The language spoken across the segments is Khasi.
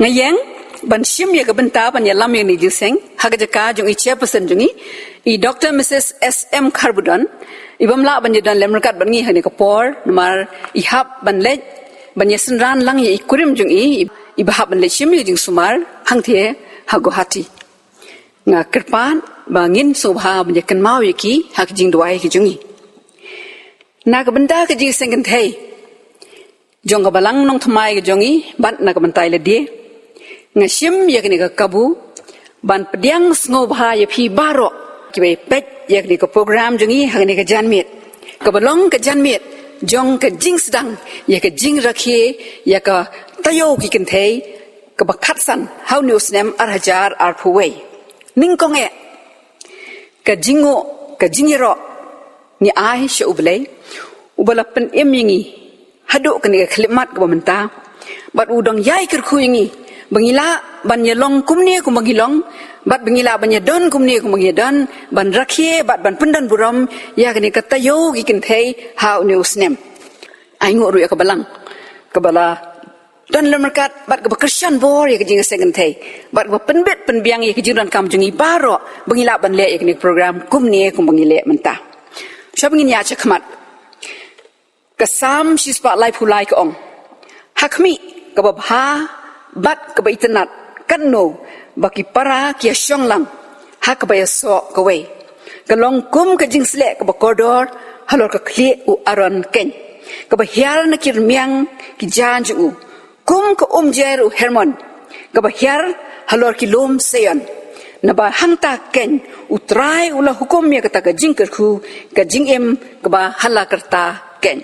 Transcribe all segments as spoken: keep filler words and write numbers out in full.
Nga ïeng ban shim ïa ka bynta ban ïalam ïa kane ka jingïaseng ha ka jaka jong i chairperson jong i, i Doctor Missus S M Kharbudon, i bym lah ban ïadon lem ryngkat bad ngi ha kane ka por, namar i hap ban leit ban ïasynran lang ïa i kurim jong i, i ba hap ban leit shim ïa ka jingsumar hangtei ha Guwahati. Nga kyrpad ba ngin sngewbha ban ïakynmaw ïa ki ha ka jingduwai ka jong i. Na ka bynta ka jingïaseng kynthei jong ka Balang Nongthymmai ka jong i bad na ka bynta lade, nga shim ïa kane ka kabu ban pdiang sngewbha ïa phi baroh kiba peit ïa kane ka program jong i ha kane ka janmiet, kaba long ka janmiet jong ka jingsdang ïa ka jingrakhe ïa ka taïew ki kynthei kaba khatsan ha une u snem ar hajar arphew wei. Nyngkong eh, ka jingnguh, ka jingïaroh ngi ai sha U Blei uba la pynim ïa ngi haduh kane ka khyllipmat kaba mynta, bad u dang ïai kyrkhu ïa ngi ba ngi lah ban ïalong kumne kumba ngi long, bad ba ngi lah ban ïadon kumne kumba ngi ïadon, ban rakhe bad ban pyndon burom ïa kane ka taïew ki kynthei ha une u snem. Ainguh ruh ïa ka Balang kaba la don lem ryngkat bad kaba kyrshan bor ïa ka jingïaseng kynthei bad kaba pynbit pynbiang ïa ka jingdonkam jong ngi baroh ba ngi lah ban leh ïa kane ka program kumne kumba ngi leh mynta. Shuwa ba ngin ïaid shakhmat, ka Salm shispah laiphew lai ka ong: Ha khmih, kaba bha bad kaba itynnad, katno ba ki para ki ïashong lang ha kaba ïasoh kawei. Ka long kum ka jingsleh kaba kordor halor ka khlieh u Aaron keiñ, kaba hiar na ki rmiang ki jaiñ jong u, kum ka umjer u Hermon kaba hiar halor ki lum Seion. Naba hangta keiñ U Trai u la hukum ïa kata ka jingkyrkhu, ka jingim kaba ha la karta keiñ.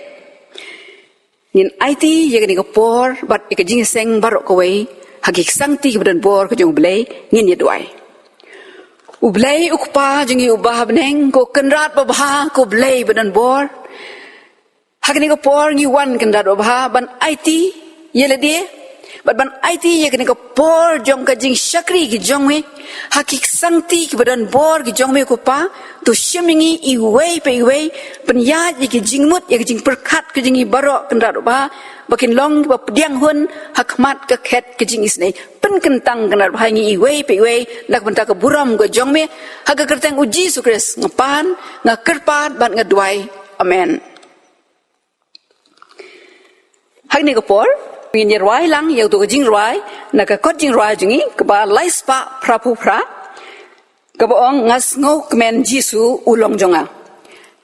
Ngin aiti ïa kane ka por bad ïa ka jingïaseng baroh kawei ha ki ksangti kiba don bor ka jong U Blei. Ngin ïa duwai. U Blei, U Kpa jong ngi uba ha bneng, ko Kynrad babha, ko Blei ba don bor, ha kane ka por ngi wan, Kynrad babha, ban aiti ïa lade bad ban aiti ïa kane ka por jong ka jingshakri ki jong me ha ki ksangti kiba don bor ki jong me, ko Pa. To shim ïa ngi iwei pa iwei, pynïaid ïa ki jingmut, ïa ki jingpyrkhat ki jong ngi baroh, Kynrad babha, ba kin long kiba pdiang hun ha khmat ka khet ka jingisynei. Pynkyntang, Kynrad babha, ïa ngi iwei pa iwei na ka bynta ka burom ka jong me. Ha ka kyrteng U Jisu Khrist nga pan, nga kyrpad bad nga duwai. Amen. Ha kane ka por ngin ïa rwai lang ïa uto ka jingrwai na ka kot jingrwai jong ngi kaba laispah phraphew phra, kaba ong: Nga sngewkmen Jisu u long jong nga.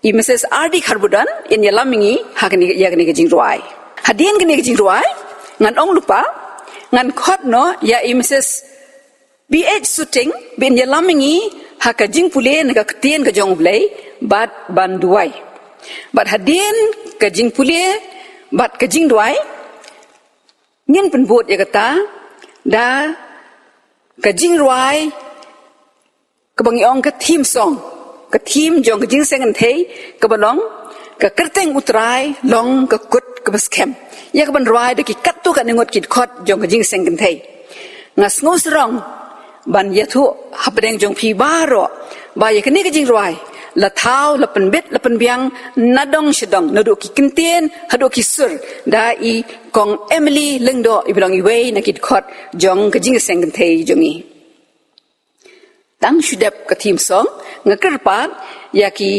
I Missus R D Kharbudon in ïalam ïa ngi ha kane, ïa kane ka jingrwai. Hadien kane ka jingrwai ngan ong lypa, ngan khot noh ïa i Missus B H Suting ba in ïalam ïa ngi ha ka jingpule na ka ktien ka jong U Blei bad ban duwai. Bad hadien ka jingpule bad ka jingduwai, ngin pynbud ïa kata da ka jingrwai kaba ngi ong ka theme song, ka theme jong ka jingïaseng kynthei, kaba long: Ka kyrteng U Trai long ka kut kaba skhem. Ïa kaban rwai da ki katto katne ngut ki dkhot jong ka jingïaseng kynthei. Nga sngewsarong ban ïathuh hapdeng jong phi baroh ba ïa kane ka jingrwai la thaw, la pynbit, la pynbiang nadong shadong, naduh ki kyntien haduh ki sur, da i Kong Emily Lyngdoh, iba long iwei na ki dkhot jong ka jingïaseng kynthei jong ngi. Tang shu dep ka theme song, nga kyrpad ïa ki,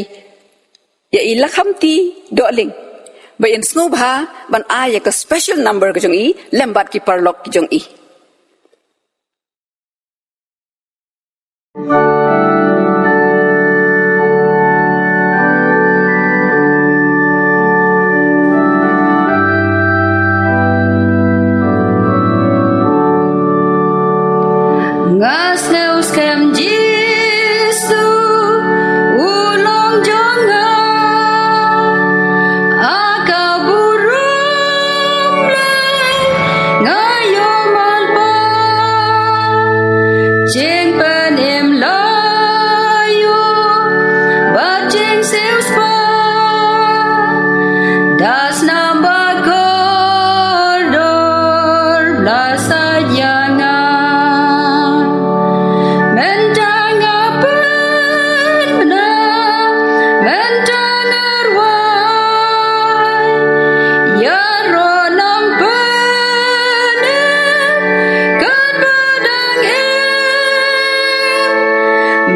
ïa i Lakhamti Dohling ba in sngewbha ban ai ïa ka special number ka jong i lem bad ki paralok ki jong i. Nga sngewskhem Jisu u long jong nga, ha ka burom Blei nga ïoh malpha, jingpynim long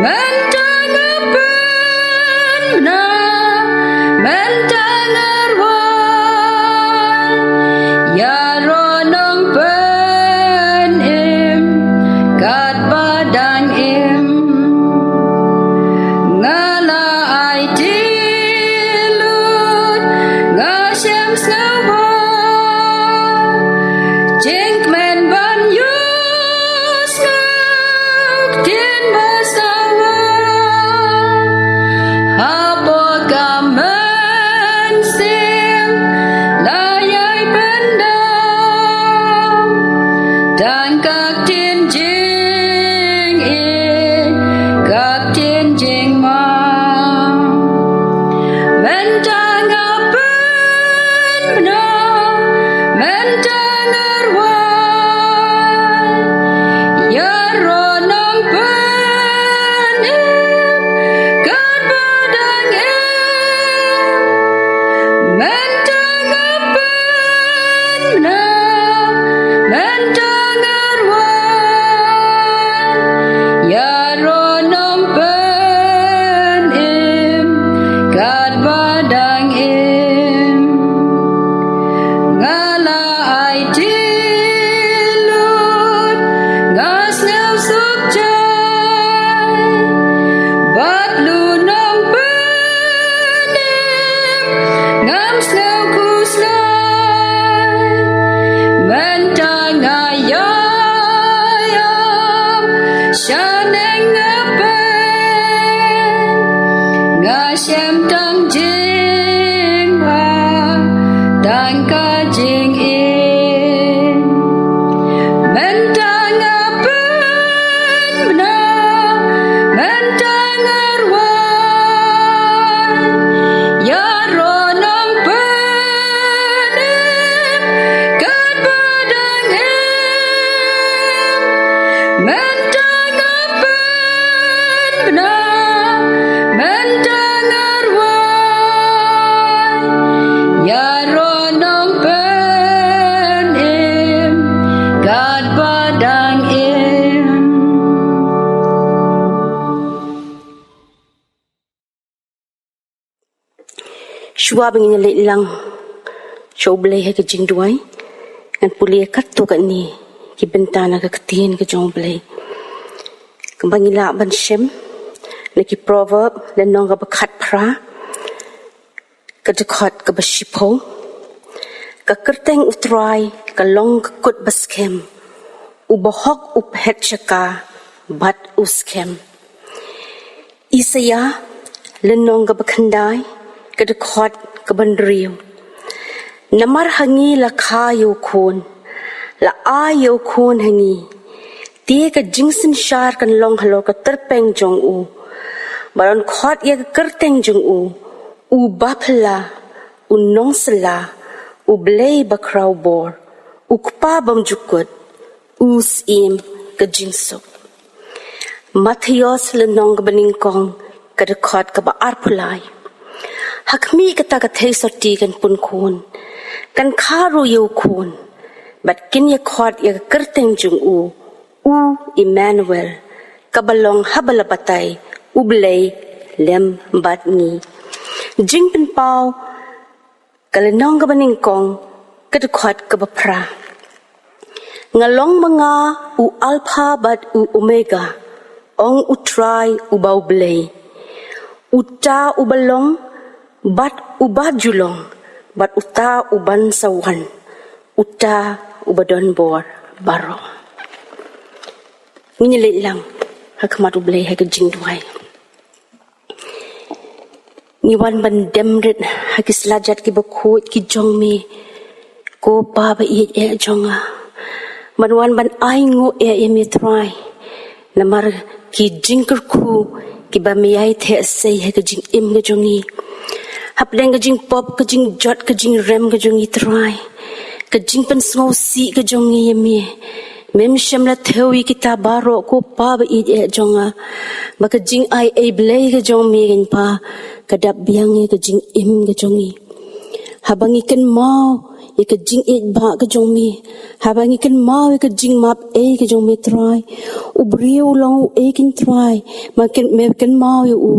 Mynta nga pynbna, mynta nga rwai, ïaroh Nongpynim katba dang im. Nga la aiti lut, nga shem sngewbha, jingkmen ban ïohsngew ktien basawa. Hapoh ka mynsiem la ïai pyndonkam tang ka ktien jingïeit, ka ktien jingma. Mynta nga pynbna, mynta nga rwai, ïaroh Nongpynim katba dang im. Mynta nga pynbna, mynta nga rwai, ïaroh Nongpynim katba dang im. Nga la aiti lut, nga sngewsuk jai, bad lut Nongpynim ngam sngewkhuslai. Mynta nga ïai ïam shaneng nga peit, nga shem tang jingma, tang ka jingim. Mynta nga pynbna, mynta nga rwai, ïaroh Nongpynim katba dang im. Mynta nga pynbna, mynta nga rwai, ïaroh Nongpynim katba dang im. Shuwa ba ngin leit lang sha U Blei ha ka jingduwai, ngan pule katto katne ki bynta na ka ktien ka jong U Blei. Kumba ngi lah ban shem na ki Proverb, lynnong kaba khatphra, ka dkhot kaba shiphew. Ka kyrteng U Trai ka long ka kut ba skhem, u bahok u phet sha ka bad u skhem. Isaïah, lynnong kaba khyndai, ka dkhot kaba hynriew. Namar ha ngi la kha ïa u khun, la ai ïa u khun ha ngi. Te ka jingsynshar kan long halor ka tyrpeng jong u, bad un khot ïa ka kyrteng jong u, U Baphylla, U Nongsylla, U Blei Bakhrawbor, U Kpa Bymjukut, U Syiem ka Jingsuk. Mathaios, lynnong kaba nyngkong, ka dkhot kaba arphew lai. Ha khmih kata ka theisotti kan pun khun, kan kha ruh ïa u khun, bad kin ïa khot ïa ka kyrteng jong u, U Immanuel, kaba long haba la batai, U Blei lem bad ngi. Jingpynpaw, ka lynnong kaba nyngkong, ka dkhot kaba phra. Nga long ma nga u Alpha bad u Omega, ong U Trai uba U Blei. Uta uba long, bad uba ju long, bad uta uban sa wan, uta uba don bor baroh. Ngin leit lang ha khmat U Blei ha ka jingduwai. Ngi wan ban dem rit ha ki slajat kiba khuid ki jong me, ko Pa ba ïeit eh jong nga. Ban wan ban ainguh eh ïa me Trai, namar ki jingkyrkhu kiba me ïai theh sei ha ka jingim ka jong ngi. Hapdeng ka jingpop, ka jingjot, ka jingrem ka jong ngi Trai, ka jingpynsngewsih ka jong ngi ïa me, mem shym la thew ïa kita baroh ko Pa ba ïeit eh jong nga. Ba ka jingai ei Blei ka jong me, ko Pa, ka dap biang ïa ka jingim ka jong ngi. Haba ngi kynmaw ïa ka jingïeit ba ka jong me. Haba ngi kynmaw ïa ka jingmap ei ka jong me Trai, u briew u long u ei kein Trai, ma ken me kynmaw ïa u,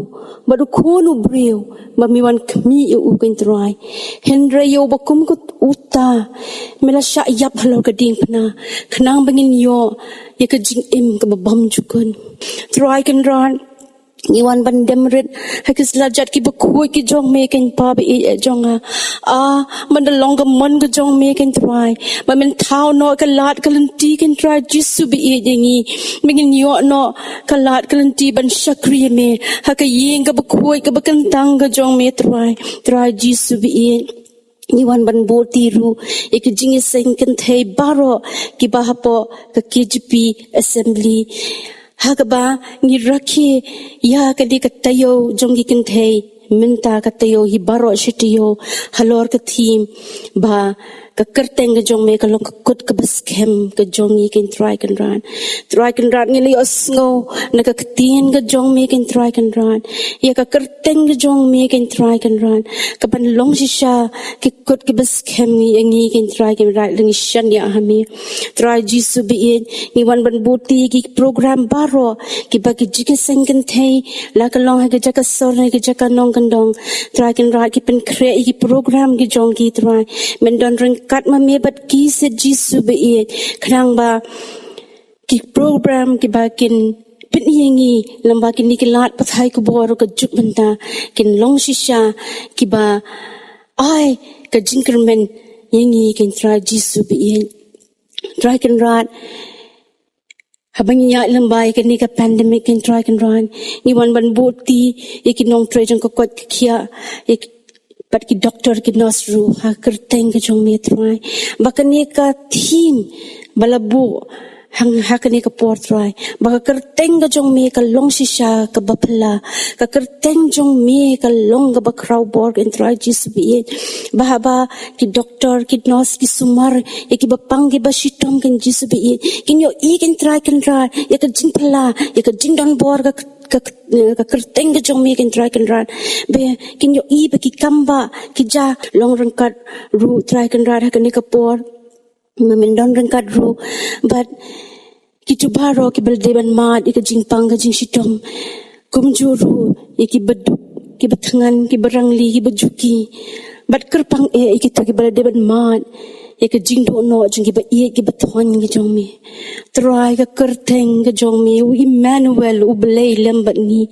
bad u khun u briew ba me wan khmih ïa u kein Trai. Hynrei ïa u ba kum ka uta me la shah ïap halor ka diengphna, khnang ba ngin ïoh ïa ka jingim kaba bymjukut. Trai Kynrad, ngi wan ban dem rit ha ki slajat kiba khuid ki jong me kein Pa ba ïeit jong nga. Ah, ban da long ka mon ka jong me kein Trai, ba men thaw noh ka lad ka lynti kein Trai Jisu ba ïeit ïa ngi, ba ngin ïoh noh ka lad ka lynti ban shakri ïa me ha ka ïing kaba khuid kaba kyntang ka jong me Trai, Trai Jisu ba ïeit. Ngi wan ban buh ti ruh ïa ki jingïaseng kynthei baroh kiba hapoh ka K J P Assembly, ha kaba ngi rakhe ïa ka dei ka taïew jong ki kynthei mynta, ka taïew hi baroh shi taïew, halor ka theme ba ka kyrteng ka jong me ka long ka kut kaba skhem ka jong ngi kein Trai Kynrad. Trai Kynrad, ngi la ïohsngew na ka ktien ka jong me kein Trai Kynrad, ïa ka kyrteng ka jong me kein Trai Kynrad, kaban long shisha ki kut kiba skhem ïa ngi kein Trai Kynrad, lada ngi shaniah ha me. Trai Jisu ba ïeit, ngi wan ban buh ti ki program baroh kiba ki jingïaseng kynthei, la ka long ha ki jaka sor ne ki jaka nongkyndong, Trai Kynrad, ki pynkhreh ïa ki program ki jong ki Trai. Men don ryngkat ma me bad ki sha Jisu ba ïeit, khnang ba ki program kiba kin pyni ïa ngi lyngba kine ki lad pathai khubor ka juk mynta kin long shisha kiba ai ka jingkyrmen ïa ngi kein Trai Jisu ba ïeit. Trai Kynrad, haba ngi ïaid lyngba ïa kane ka pandemic kein Trai Kynrad, ngi wan ban buh ti ïa ki nongtrei jong ka koit ka khiah, ïa ki, bad ki doktor ki nurse ruh ha ka kyrteng ka jong me Trai, ba kane ka theme ba la buh hang ha kane ka por Trai, ba ka kyrteng ka jong me ka long shisha kaba phylla, ka kyrteng jong me ka long kaba khraw bor kein Trai Jisu ba ïeit. Ba haba ki doktor ki nurse ki sumar ïa kiba pang kiba shitom kein Jisu ba ïeit, kin ïohi kein Trai Kynrad ïa ka jingphylla, ïa ka jingdon bor ka, ka, ka kyrteng ka jong me kein Trai Kynrad. Ba kin ïohi ba ki kam ba ki ja long ryngkat ruh Trai Kynrad ha kane ka por. Ma men don ryngkat ruh bad kito baroh kiba la dei ban mad ïa ka jingpang ka jingshitom, kumjuh ruh ïa kiba duk, kiba thngan, kiba rangli, kiba juki, bad kyrpang eh ïa kito kiba la dei ban mad ïa ka jingduh noh jong kiba ïeit kiba thoiñ ki jong me. Trai, ka kyrteng ka jong me, u Emmanuel, u Blei lem bad ngi.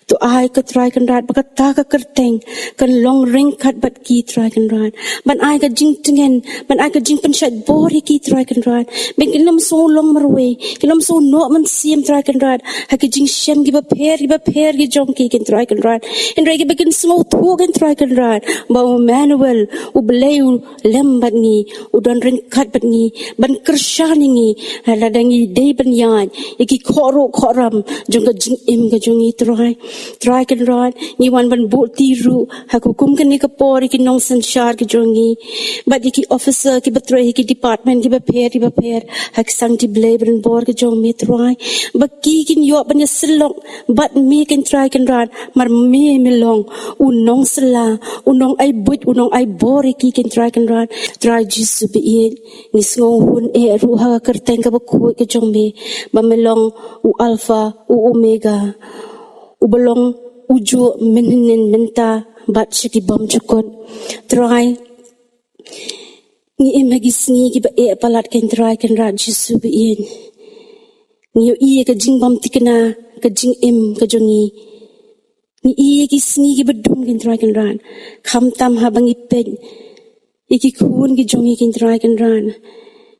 To ai ko Trai Kynrad ba kata ka kyrteng kan long ryngkat bad ki Trai Kynrad, ban ai ka jingtngen, ban ai ka jingpynshait bor ïa ki Trai Kynrad, ba kin ym sngew long marwei, kin ym sngew noh mynsiem Trai Kynrad ha ki jingshem kiba pher kiba pher ki jong ki kein Trai Kynrad. Hynrei kiba kin sngewthuh kein Trai Kynrad ba u Emmanuel, u Blei u lem bad ngi, u don ryngkat bad ngi ban kyrshan ïa ngi lada ngi dei ban ïaid ïa ki khohruh khohram jong ka jingim ka jong ngi Trai. Trai Kynrad, ngi wan ban buh ti ruh ha ka kum kane ka por ïa ki nongsynshar ki jong ngi bad ïa ki officer kiba trei ha ki department kiba pher kiba pher ha ki sangti Blei ban bor ki jong me Trai, ba ki kin ïoh ban ïasyllok bad me kein Trai Kynrad, namar me me long u nongsylla, u nongai buit, u nongai bor ïa ki kein Trai Kynrad. Trai Jisu ba ïeit, ngi sngewhun eh ruh ha ka kyrteng kaba khuid ka jong me, ba me long u Alpha, u Omega, uba long ujuh mynhynnin mynta bad sha ki bymjukut. Trai, ngi im ha ki sngi kiba eh palat kein Trai Kynrad Jisu ba ïeit. Ngi ïohi ïa ka jingbymthikna ka jingim ka jong ngi. Ngi ïohi ïa ki sngi kiba dum kein Trai Kynrad, khamtam haba ngi peit ïa ki khun ki jong ngi kein Trai Kynrad,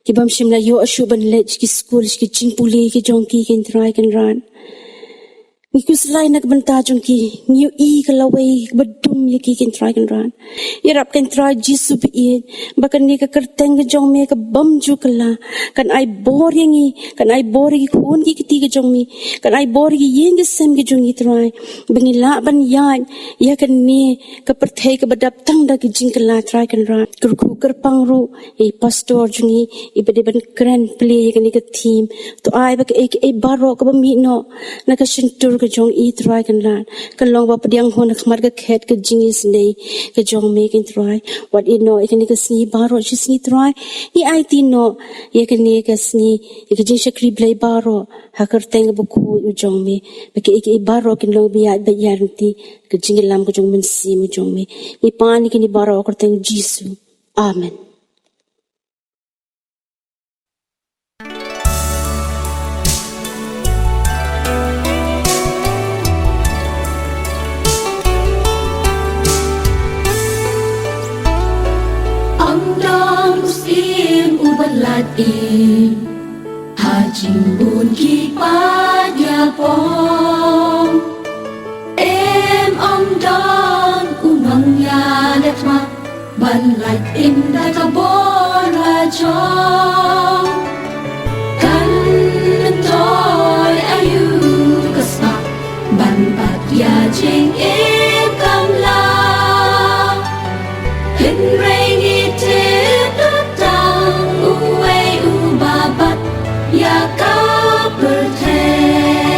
ki bym shym la ïoh shuh ban leit sha ki skul, sha ki jingpule ki jong ki kein Trai Kynrad. Ngi khuslai na ka bynta jong ki, ngi ïohi ka lawei kaba dum ïa ki kein Trai Kynrad. Ïarap kein Trai Jisu ba ïeit ba kane ka kyrteng ka jong me ka bymjukut kan ai bor ïa ngi, kan ai bor ïa ki khun ki kti ki jong me, kan ai bor ïa ki ïing ki sem ki jong ngi Trai, ba ngin lah ban ïaid ïa kane ka pyrthei kaba dap tang da ki jingkylla Trai Kynrad. Kyrkhu kyrpang ruh ïa i pastor jong ngi iba dei ban kren plie ïa kane ka theme. To ai ba kaei kaei baroh kaba mih noh na ka shyntur ka jong i Trai Kynrad, ka long ba pdiang hun ha khmat ka khet ka jingisynei ka jong me Kynrad. Wat ïeh noh ïa kane ka sngi baroh shi sngi Trai, ngi aiti noh ïa kane ka sngi ïa ka jingshakri Blei baroh ha ka kyrteng kaba khuid u jong me, ba kiei kiei baroh kin long ba ïaid ba ïaid lynti ka jingïalam ka jong u Mynsiem u jong me. Ngi pan ïa kine baroh ha ka kyrteng Jisu. Amen. Ym don u syiem uba lait im ha jingbun ki paid ïapong. Im ym don u nongïaletma ban lait im da ka bor la jong. Kan myntoi aïu ka spah ban bat ïa jingim kam lah. Hynrei ngi tip tang uwei uba bat ïa ka pyrthei.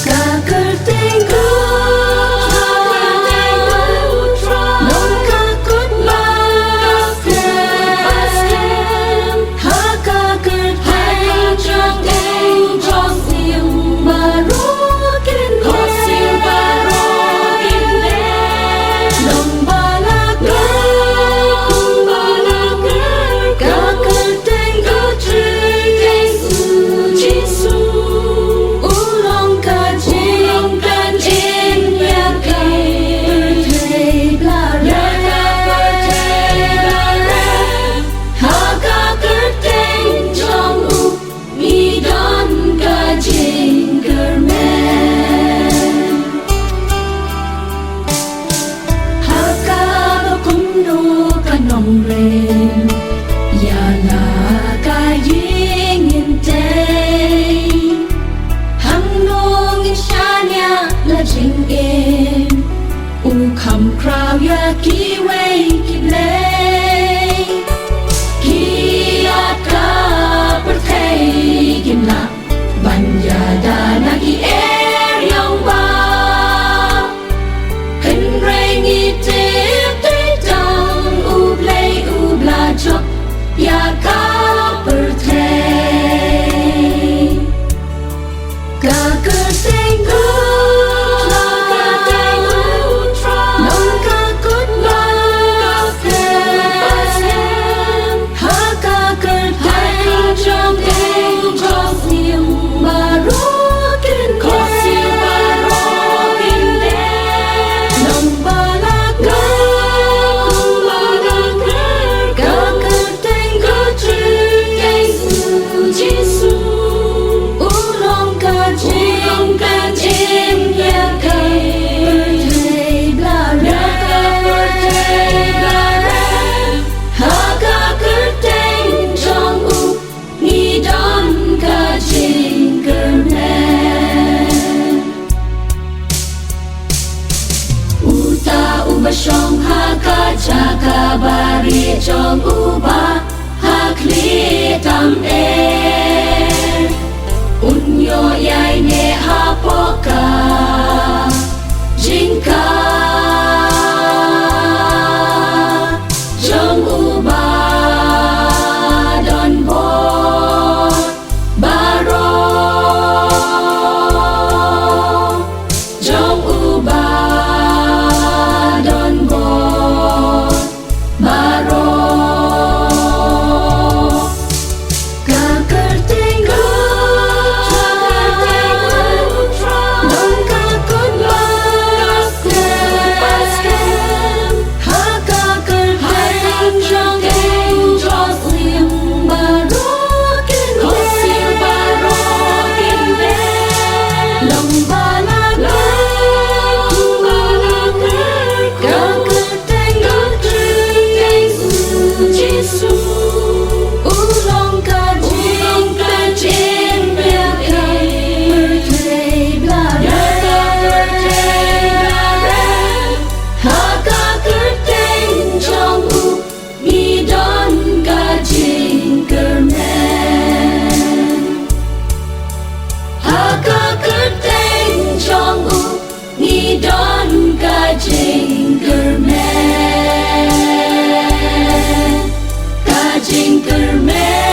Ka kyrteng ko, ka kyrteng ko, long ka kut ba slem, ha ka kyrteng jong u Jisu baroh kin leh. Long ba la kyrkhu, ka kyrteng ko Jisu, Jisu. U long ka jingpynim ïa ka pyrthei ba la rem. Ha ka kyrteng jong u ngi don ka jingkyrmen. Ha kaba kumno ka nongrim ïa la ka jingïeit. Hangno ngin shaniah la jingim, u kham khraw ïa kiwei ki blei. Ki ïa ka pyrthei kim lah ban ïada na ki eriong ba. Hynrei ngi tip dei tang U Blei uba la jop ïa ka pyrthei. Ka kyrteng ko, ka kyrteng ko, long ka kut ba slem. Ha ka kyrteng jong u Jisu baroh kin leh. Long ba la kyrkhu, ka kyrteng ko Jisu, Jisu. U long ka jingpynim ïa ka pyrthei ba la rem. Ha ka kyrteng jong u ngi don ka jingkyrmen. Uta uba shong ha ka jaka barit jong u Bah ha khlieh tam eh, un ïoh ïaineh hapoh ka jingkha jong u ba don bor baroh, jong u ba don bor baroh. Ka Jingkyrmen, ka jingkyrmen.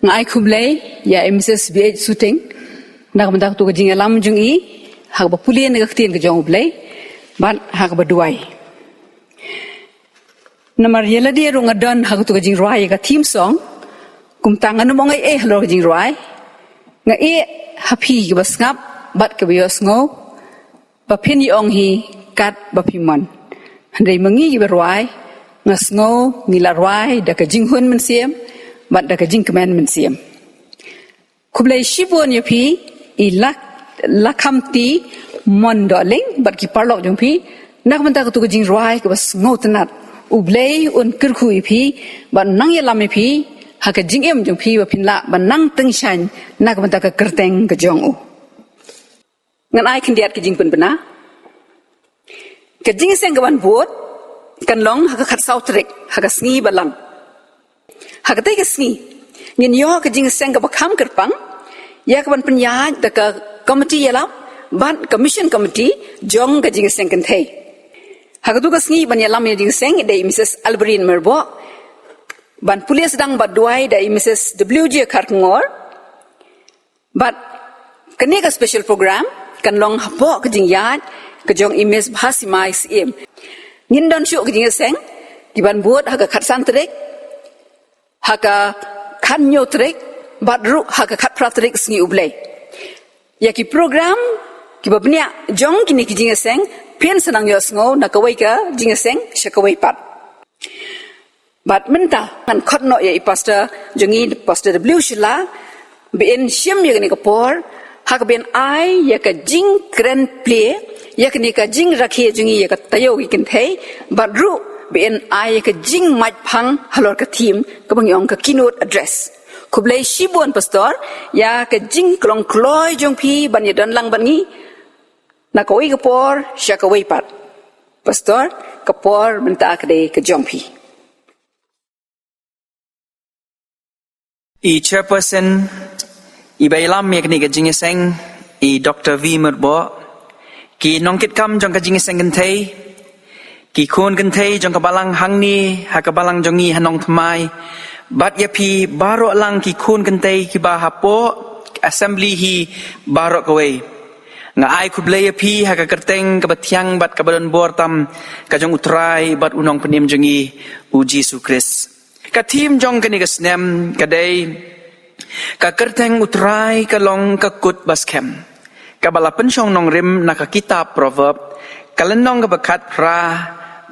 Nga ai khublei ïa i Mrs B H Suting na ka bynta katu ka jingïalam jong i ha kaba pule na ka ktien ka jong U Blei bad ha kaba duwai. Namar ïa lade ruh nga don ha katu ka jingrwai ïa ka theme song, kumta ngan ym ong ei ei halor ka jingrwai. Nga ïeh ha phi kiba sngap bad kiba ïohsngew, ba phin ïa ong hi kat ba phi mon. Hynrei ma ngi kiba rwai, nga sngew ngi la rwai da ka jinghun mynsiem bad da ka jingkmen mynsiem. Khublei shibun ïa phi i Lak-, Lakhamti Mon Dohling bad ki paralok jong phi na ka bynta katu ka jingrwai kaba sngewtynnat. U Blei un kyrkhu ïa phi bad nang ïalam ïa phi ha ka jingim jong phi ba phin lah ban nang tyngshaiñ na ka bynta ka kyrteng ka jong u. Ngan ai khyndiat ka jingpynbna. Ka jingïaseng kaban bud kan long ha ka khatsaw tarik, ha ka sngi Balang. Ha katei ka sngi ngin ïoh ka jingïaseng kaba kham kyrpang ïa kaban pynïaid da ka komiti ïalam bad ka mission committee jong ka jingïaseng kynthei. Ha katu ka sngi ban ïalam ïa jingïaseng i dei i Mrs Alberine Myrboh, ban pule sdang bad duwai da i Mrs W J Kharkongor. Bad kane ka special program kan long hapoh ka jingïaid ka jong i Miss Bhasimai Syiem. Ngin don shuh ka jingïaseng kiban bud ha ka khatsan tarik, ha ka khathynñiew tarik bad ruh ha ka khatphra tarik sngi U Blei. Ïa ki program kiba bniah jong kine ki jingïaseng phin sa nang ïohsngew na kawei ka jingïaseng sha kawei pat. Bad mynta ngan khot noh ïa i pastor jong ngi, Pastor W Shylla, ba in shim ïa kane ka por ha kaba in ai ïa ka jingkren plie ïa kane ka jingrakhe jong ngi ïa ka taïew ki kynthei, bad ruh ba in ai ïa ka jingmait phang halor ka theme kaba ngi ong ka keynote address. Khublei shibun pastor ïa ka jingklong kloi jong phi ban ïadon lang bad ngi na kawei ka por sha kawei pat. Pastor, ka por mynta ka dei ka jong phi. I chairperson iba ïalam ïa kane ka jingïaseng, i Doctor V Myrboh, ki nongkitkam jong ka jingïaseng kynthei, ki khun kynthei jong ka balang hangne ha ka balang jong ngi ha Nongthymmai, bad ïa phi baroh lang ki khun kynthei kiba hapoh assembly hi baroh kawei. Nga ai khublei ïa phi ha ka kyrteng kaba thiang bad kaba don bor tam ka jong U Trai bad U Nongpynim jong ngi, U Jisu Khrist. Ka theme jong kane ka snem ka dei, ka kyrteng U Trai ka long ka kut ba skhem, kaba la pynshong nongrim na ka kitab Proverb, ka lynnong kaba khatphra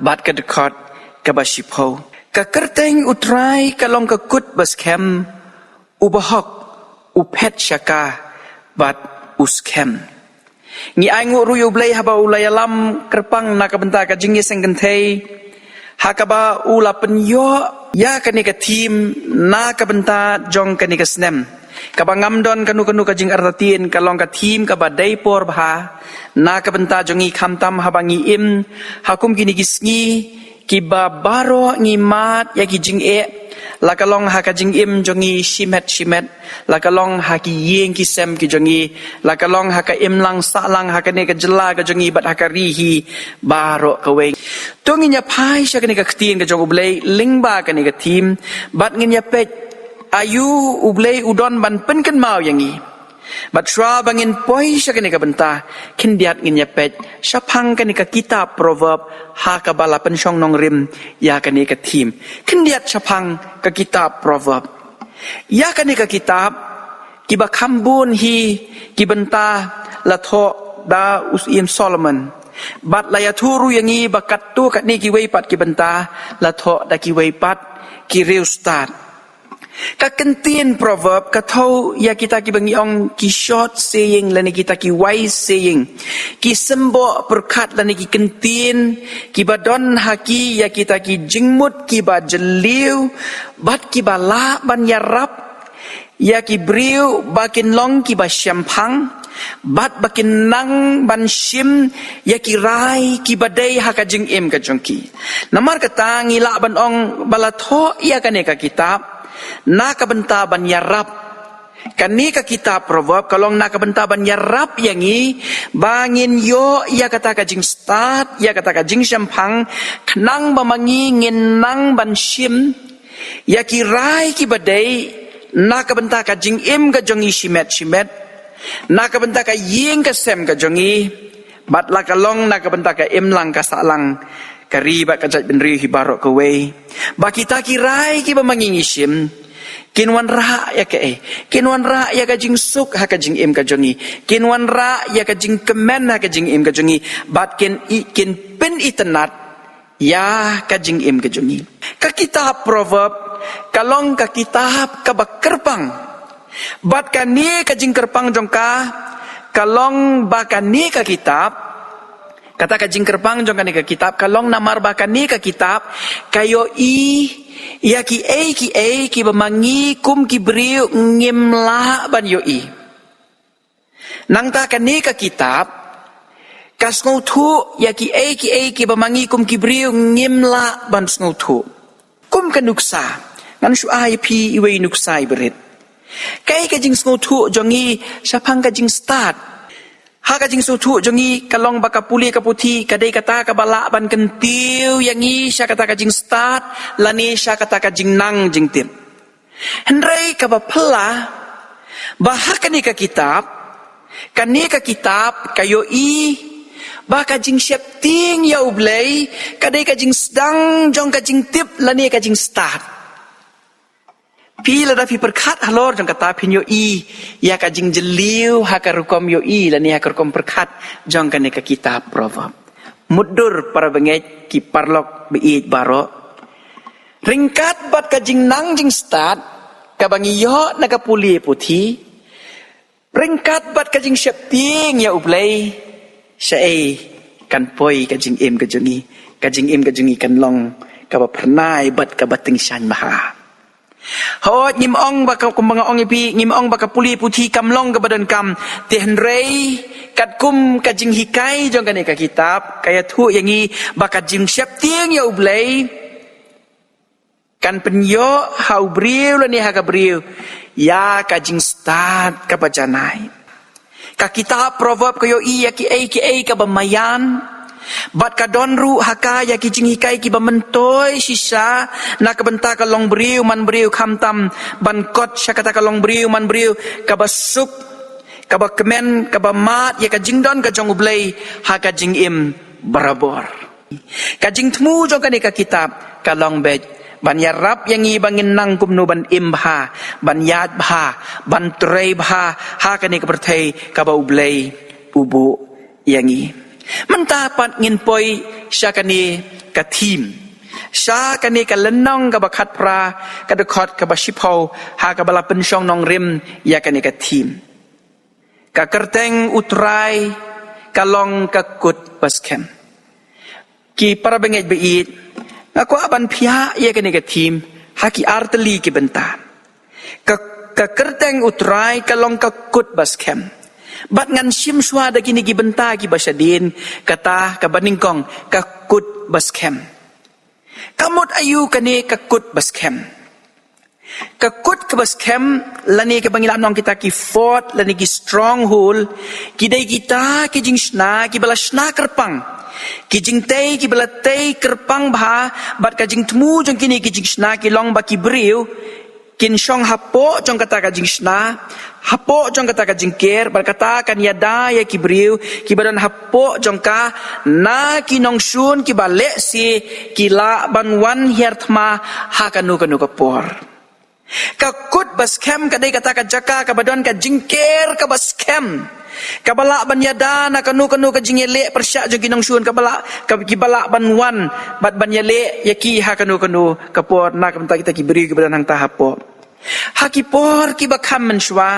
bad ka dkhot kaba shiphew. Ka kyrteng U Trai ka long ka kut ba skhem, u bahok u phet sha ka bad u skhem. Ngi ainguh ruh ïa U Blei haba u la ïalam kyrpang na ka bynta ka jingïaseng kynthei, ha kaba u la pynïoh ïa kane ka theme na ka bynta jong kane ka snem. Kaba ngam don kano kano ka jingartatien, ka long ka theme kaba dei por bha na ka bynta jong ngi, khamtam haba ngi im ha kum kine ki sngi kiba baroh ngi mad ïa ki jingeh, la ka long ha ka jingim jong ngi shimet shimet, la ka long ha ki ïing ki sem ki jong ngi, la ka long ha ka imlang sahlang ha kane ka jylla ka jong ngi bad ha ka ri hi baroh kawei. To ngin ïa phai sha kane ka ktien ka jong U Blei lyngba kane ka theme, bad ngin ïa peit aïu U Blei u don ban pynkynmaw ïa ngi. Bad shuwa ba ngin poi sha kane ka bynta, khyndiat ngin ïa peit shaphang kane ka kitab Proverb ha kaba la pynshong nongrim ïa kane ka theme. Khyndiat shaphang ka kitab Proverb. Ïa kane ka kitab, kiba kham bun hi ki bynta la thoh da u Syiem Solomon. Bad la ïathuh ruh ïa ngi ba katto katne kiwei pat ki bynta la thoh da kiwei pat ki riewstad. Ka kyntien Proverb ka thew ïa kita kiba ngi ong ki short saying lane kita ki wise saying, ki symboh pyrkhat lane ki kyntien kiba don ha ki ïa kita ki jingmut kiba jylliew bad kiba lah ban ïarap ïa ki briew ba kin long kiba shemphang, bad ba kin nang ban shim ïa ki rai kiba dei ha ka jingim ka jong ki. Namar kata ngi lah ban ong ba la thoh ïa kane ka kitab na ka bynta ban ïarap. Kane ka kitab Proverb ka long na ka bynta ban ïarap ïa ngi ba ngin ïoh ïa kata ka jingstad, ïa kata ka jingshemphang, khnang ba ma ngi ngin nang ban shim ïa ki rai kiba dei na ka bynta ka jingim ka jong ngi shimet shimet, na ka bynta ka ïing ka sem ka jong ngi, bad la ka long na ka bynta ka imlang ka sahlang, ka ri bad ka jaitbynriew hi baroh kawei. Ba kita ki rai kiba ma ngi ngi shim, kin wanrah ïa kaei? Kin wanrah ïa ka jingsuk ha ka jingim ka jong ngi, kin wanrah ïa ka jingkmen ha ka jingim ka jong ngi, bad kin i-, kin pynitynnad ïa ka jingim ka jong ngi. Ka kitab Proverb ka long ka kitab kaba kyrpang. Bad kane ka jingkyrpang jong ka, ka long ba kane ka kitab, kata ka jingkyrpang jong kane ka kitab, ka long namar ba kane ka kitab ka ïohi ïa kiei kiei kiba ma ngi kum ki briew ngim lah ban ïohi. Nangta kane ka kitab ka sngewthuh ïa kiei kiei kiba ma ngi kum ki briew ngim lah ban sngewthuh. Kum ka nuksa, ngan shu ai ïa phi iwei i nuksa iba rit. Kaei ka jingsngewthuh jong ngi shaphang ka jingstad? Ha ka jingsngewthuh jong ngi, ka long ba ka pule ka puthi ka dei kata kaba lah ban kyntiew ïa ngi sha kata ka jingstad lane sha kata ka jingnang jingtip. Hynrei kaba phylla, ba ha kane ka kitab, kane ka kitab ka ïohi ba ka jingsheptieng ïa U Blei ka dei ka jingsdang jong ka jingtip lane ka jingstad. Phi, lada phi pyrkhat halor jong kata, phin ïohi ïa ka jingjylliew ha ka rukom ïohi lane ha ka rukom pyrkhat jong kane ka kitab Proverb. Mutdur, para bangeit, ki paralok ba ïeit baroh, ryngkat bad ka jingnang jingstad kaba ngi ïoh na ka pule puthi, ryngkat bad ka jingsheptieng ïa U Blei, shaei kan poi ka jingim ka jong ngi? Ka jingim ka jong ngi kan long kaba phyrnai bad kaba tyngshaiñ bha. Hooid, ngim ong ba ka, kumba nga ong ïa phi, ngim ong ba ka pule puthi kam long kaba donkam. Te hynrei katkum ka jinghikai jong kane ka kitab, ka ïathuh ïa ngi ba ka jingsheptieng ïa U Blei kan pynïoh ha u briew lane ha ka briew ïa ka jingstad kaba janai. Ka kitab Proverb ka ïohi ïa kiei kiei kaba maïan, bad ka don ruh ha ka ïa ki jinghikai kiba myntoi shisha na ka bynta ka longbriew manbriew, khamtam ban kot sha kata ka longbriew manbriew kaba suk, kaba kmen, kaba mad ïa ka jingdon ka jong U Blei ha ka jingim barabor. Ka jingthmu jong kane ka kitab ka long beit ban ïarap ïa ngi ba ngin nang kumno ban im bha, ban ïaid bha, ban trei bha ha kane ka pyrthei kaba U Blei u buh ïa ngi. Mynta pat ngin poi sha kane ka theme, sha kane ka lynnong kaba khatphra, ka dkhot kaba shiphew, ha kaba la pynshong nongrim ïa kane ka theme. Ka kyrteng U Trai ka long ka kut ba skhem. Ki para bangeit ba ïeit, nga kwah ban phiah ïa kane ka theme ha ki artylli ki bynta. Ka, ka kyrteng U Trai ka long ka kut ba skhem. Bad ngan shim shuwa da kine ki bynta kiba shadien, kata kaba nyngkong, ka kut ba skhem. Ka mut aïu kane ka kut ba skhem? Ka kut kaba skhem, lane kaba ngi lah ban ong kita ki fort lane ki stronghold, ki dei kita ki jingshna kiba la shna kyrpang, ki jingtei kiba la tei kyrpang bha. Bad ka jingthmu jong kine ki jingshna ki long ba ki briew kin shong hapoh jong kata ka jingshna, hapoh jong kata ka jingker, bad kata kan ïada ïa ki briew kiba don hapoh jong ka na ki nongshun kiba lehse ki lah ban wan hiar thma ha kano kano ka por. Ka kut ba skhem ka dei kata ka jaka kaba don ka jingker kaba skhem, kaba lah ban ïada na kano kano ka jingïaleh pyrshah jong ki nongshun, kaba lah, ka, kiba lah ban wan bad ban ïaleh ïa ki ha kano kano ka por, na ka bynta kita ki briew kiba don hangta hapoh. Ha ki por kiba kham mynshuwa,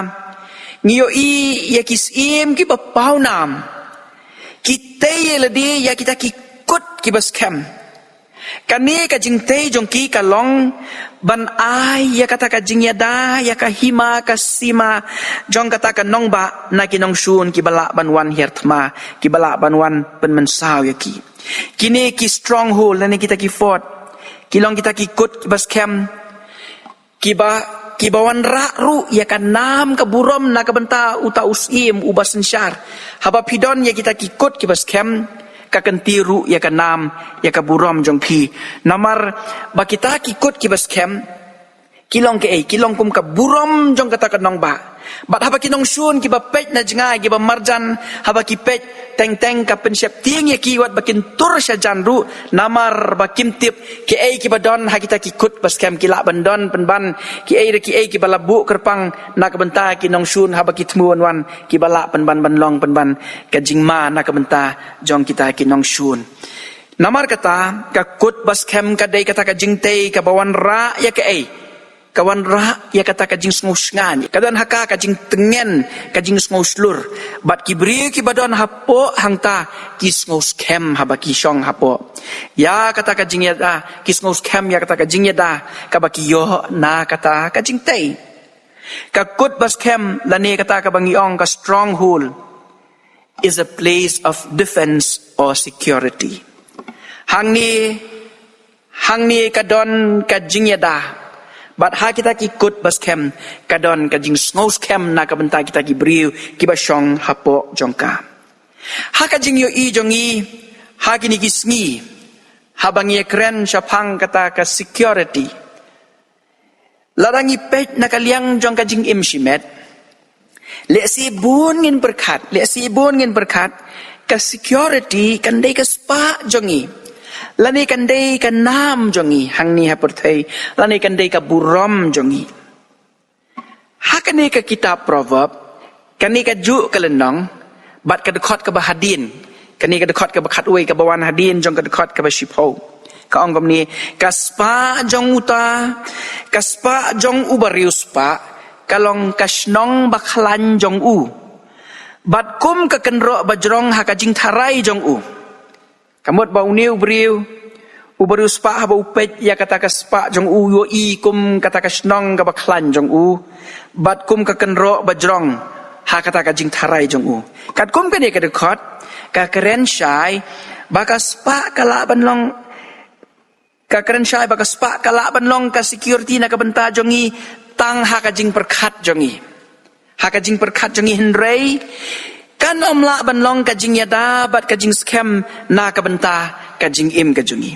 ngi ïohi ïa ki syiem kiba pawnam ki tei ïa lade ïa kita ki kut kiba skhem. Kane ka jingtei jong ki ka long ban ai ïa kata ka jingïada ïa ka hima ka sima jong kata ka nongbah na ki nongshun kiba lah ban wan hiar thma, kiba lah ban wan pynmynsaw ïa ki. Kine ki stronghold lane kita ki fort ki long kita ki kut kiba skhem, kiba, kiba wanrah ruh ïa ka nam ka burom na ka bynta uta u syiem uba synshar. Haba phi don ïa kita ki kut kiba skhem, ka kyntiew ruh ïa ka nam, ïa ka burom jong phi. Namar ba kita ki kut kiba skhem Ki long kaei, ki long kum ka burom jong kata ka nongbah. Bad haba ki nongshun kiba peit na jngai kiba marjan, haba ki peit teng teng ka pynsheptieng ïa ki wat ba kin tur shajan ruh, namar ba kim tip kiei kiba don ha kita ki kut ba skhem, ki lah ban don pynban kiei re kiei kiba la buh kyrpang na ka bynta ki nongshun haba ki thmu wan wan, kiba lah pynban ban long pynban ka jingma na ka bynta jong kita ki nongshun. Namar kata, ka kut ba skhem ka dei kata ka jingtei kaba wanrah ïa kaei, ka wanrah ïa kata ka jingsngew shngaiñ, ka don ha ka ka jingtngen, ka jingsngew shlur. Bad ki briew kiba don hapoh hangta ki sngew skhem haba ki shong hapoh ïa kata ka jingïada, ki sngew skhem ïa kata ka jingïada kaba ki ïoh na kata ka jingtei. Ka kut ba skhem lane kata kaba ngi ong ka stronghold is a place of defense or security. Hangne, hangne ka don ka jingïada, bad ha kita ki kut ba skhem ka don ka jingsngew skhem na ka bynta kita ki briew kiba shong hapoh jong ka. Ha ka jingïohi jong ngi ha kine ki sngi, haba ngi ïakren shaphang kata ka security, lada ngi peit na ka liang jong ka jingim shimet, lehse bun ngin pyrkhat, lehse bun ngin pyrkhat, ka security kan dei ka spah jong ngi, lane kan dei ka nam jong ngi hangne ha pyrthei, lane kan dei ka burom jong ngi. Ha kane ka kitab Proverb, kane ka juh ka lynnong bad ka dkhot kaba hadien, kane ka dkhot kaba khatwei kaba wan hadien jong ka dkhot kaba shiphew, ka ong kumne: Ka spah jong uta, ka spah jong u bariewspah ka long ka shnong bakhlaiñ jong u, bad kum ka kynroh bajrong ha ka jingtharai jong u. Ka mut ba une u briew, u bariewspah, haba u peit ïa kata ka spah jong u, u ïohi kum kata ka shnong kaba khlaiñ jong u, bad kum ka kynroh bajrong ha kata ka jingtharai jong u. Katkum kane ka dkhot, ka kren shai ba ka spah ka lah ban long, ka kren shai ba ka spah ka lah ban long ka security na ka bynta jong ngi tang ha ka jingpyrkhat jong ngi, ha ka jingpyrkhat jong ngi, hynrei kan ym lah ban long ka jingïada bad ka jingskhem na ka bynta ka jingim ka jong ngi.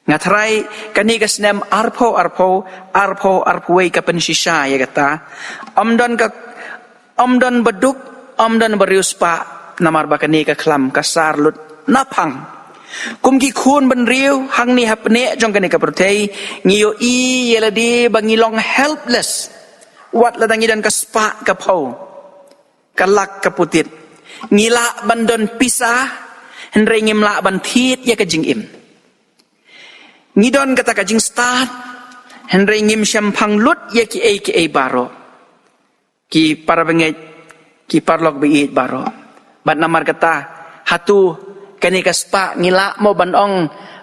Nga tharai kane ka snem arphew arphew, arphew arphew wei ka pynshisha ïa kata. Ym don ka, ym don baduk, ym don bariewspah, namar ba kane ka khlam ka sar lut naphang. Kum ki khun bynriew hangne ha pneh jong kane ka pyrthei, ngi ïohi ïa lade ba ngi long helpless wat lada ngi don ka spah ka phew, ka lak ka putit. Ngi lah ban don pisa, hynrei ngim lah ban thied ïa ka jingim. Ngi don kata ka jingstad, hynrei ngim shemphang lut ïa kiei kiei baroh. Ki parabangeit, ki paralok baieit baroh, bad namar kata, hato kane ka spah ngi lah mo ban ong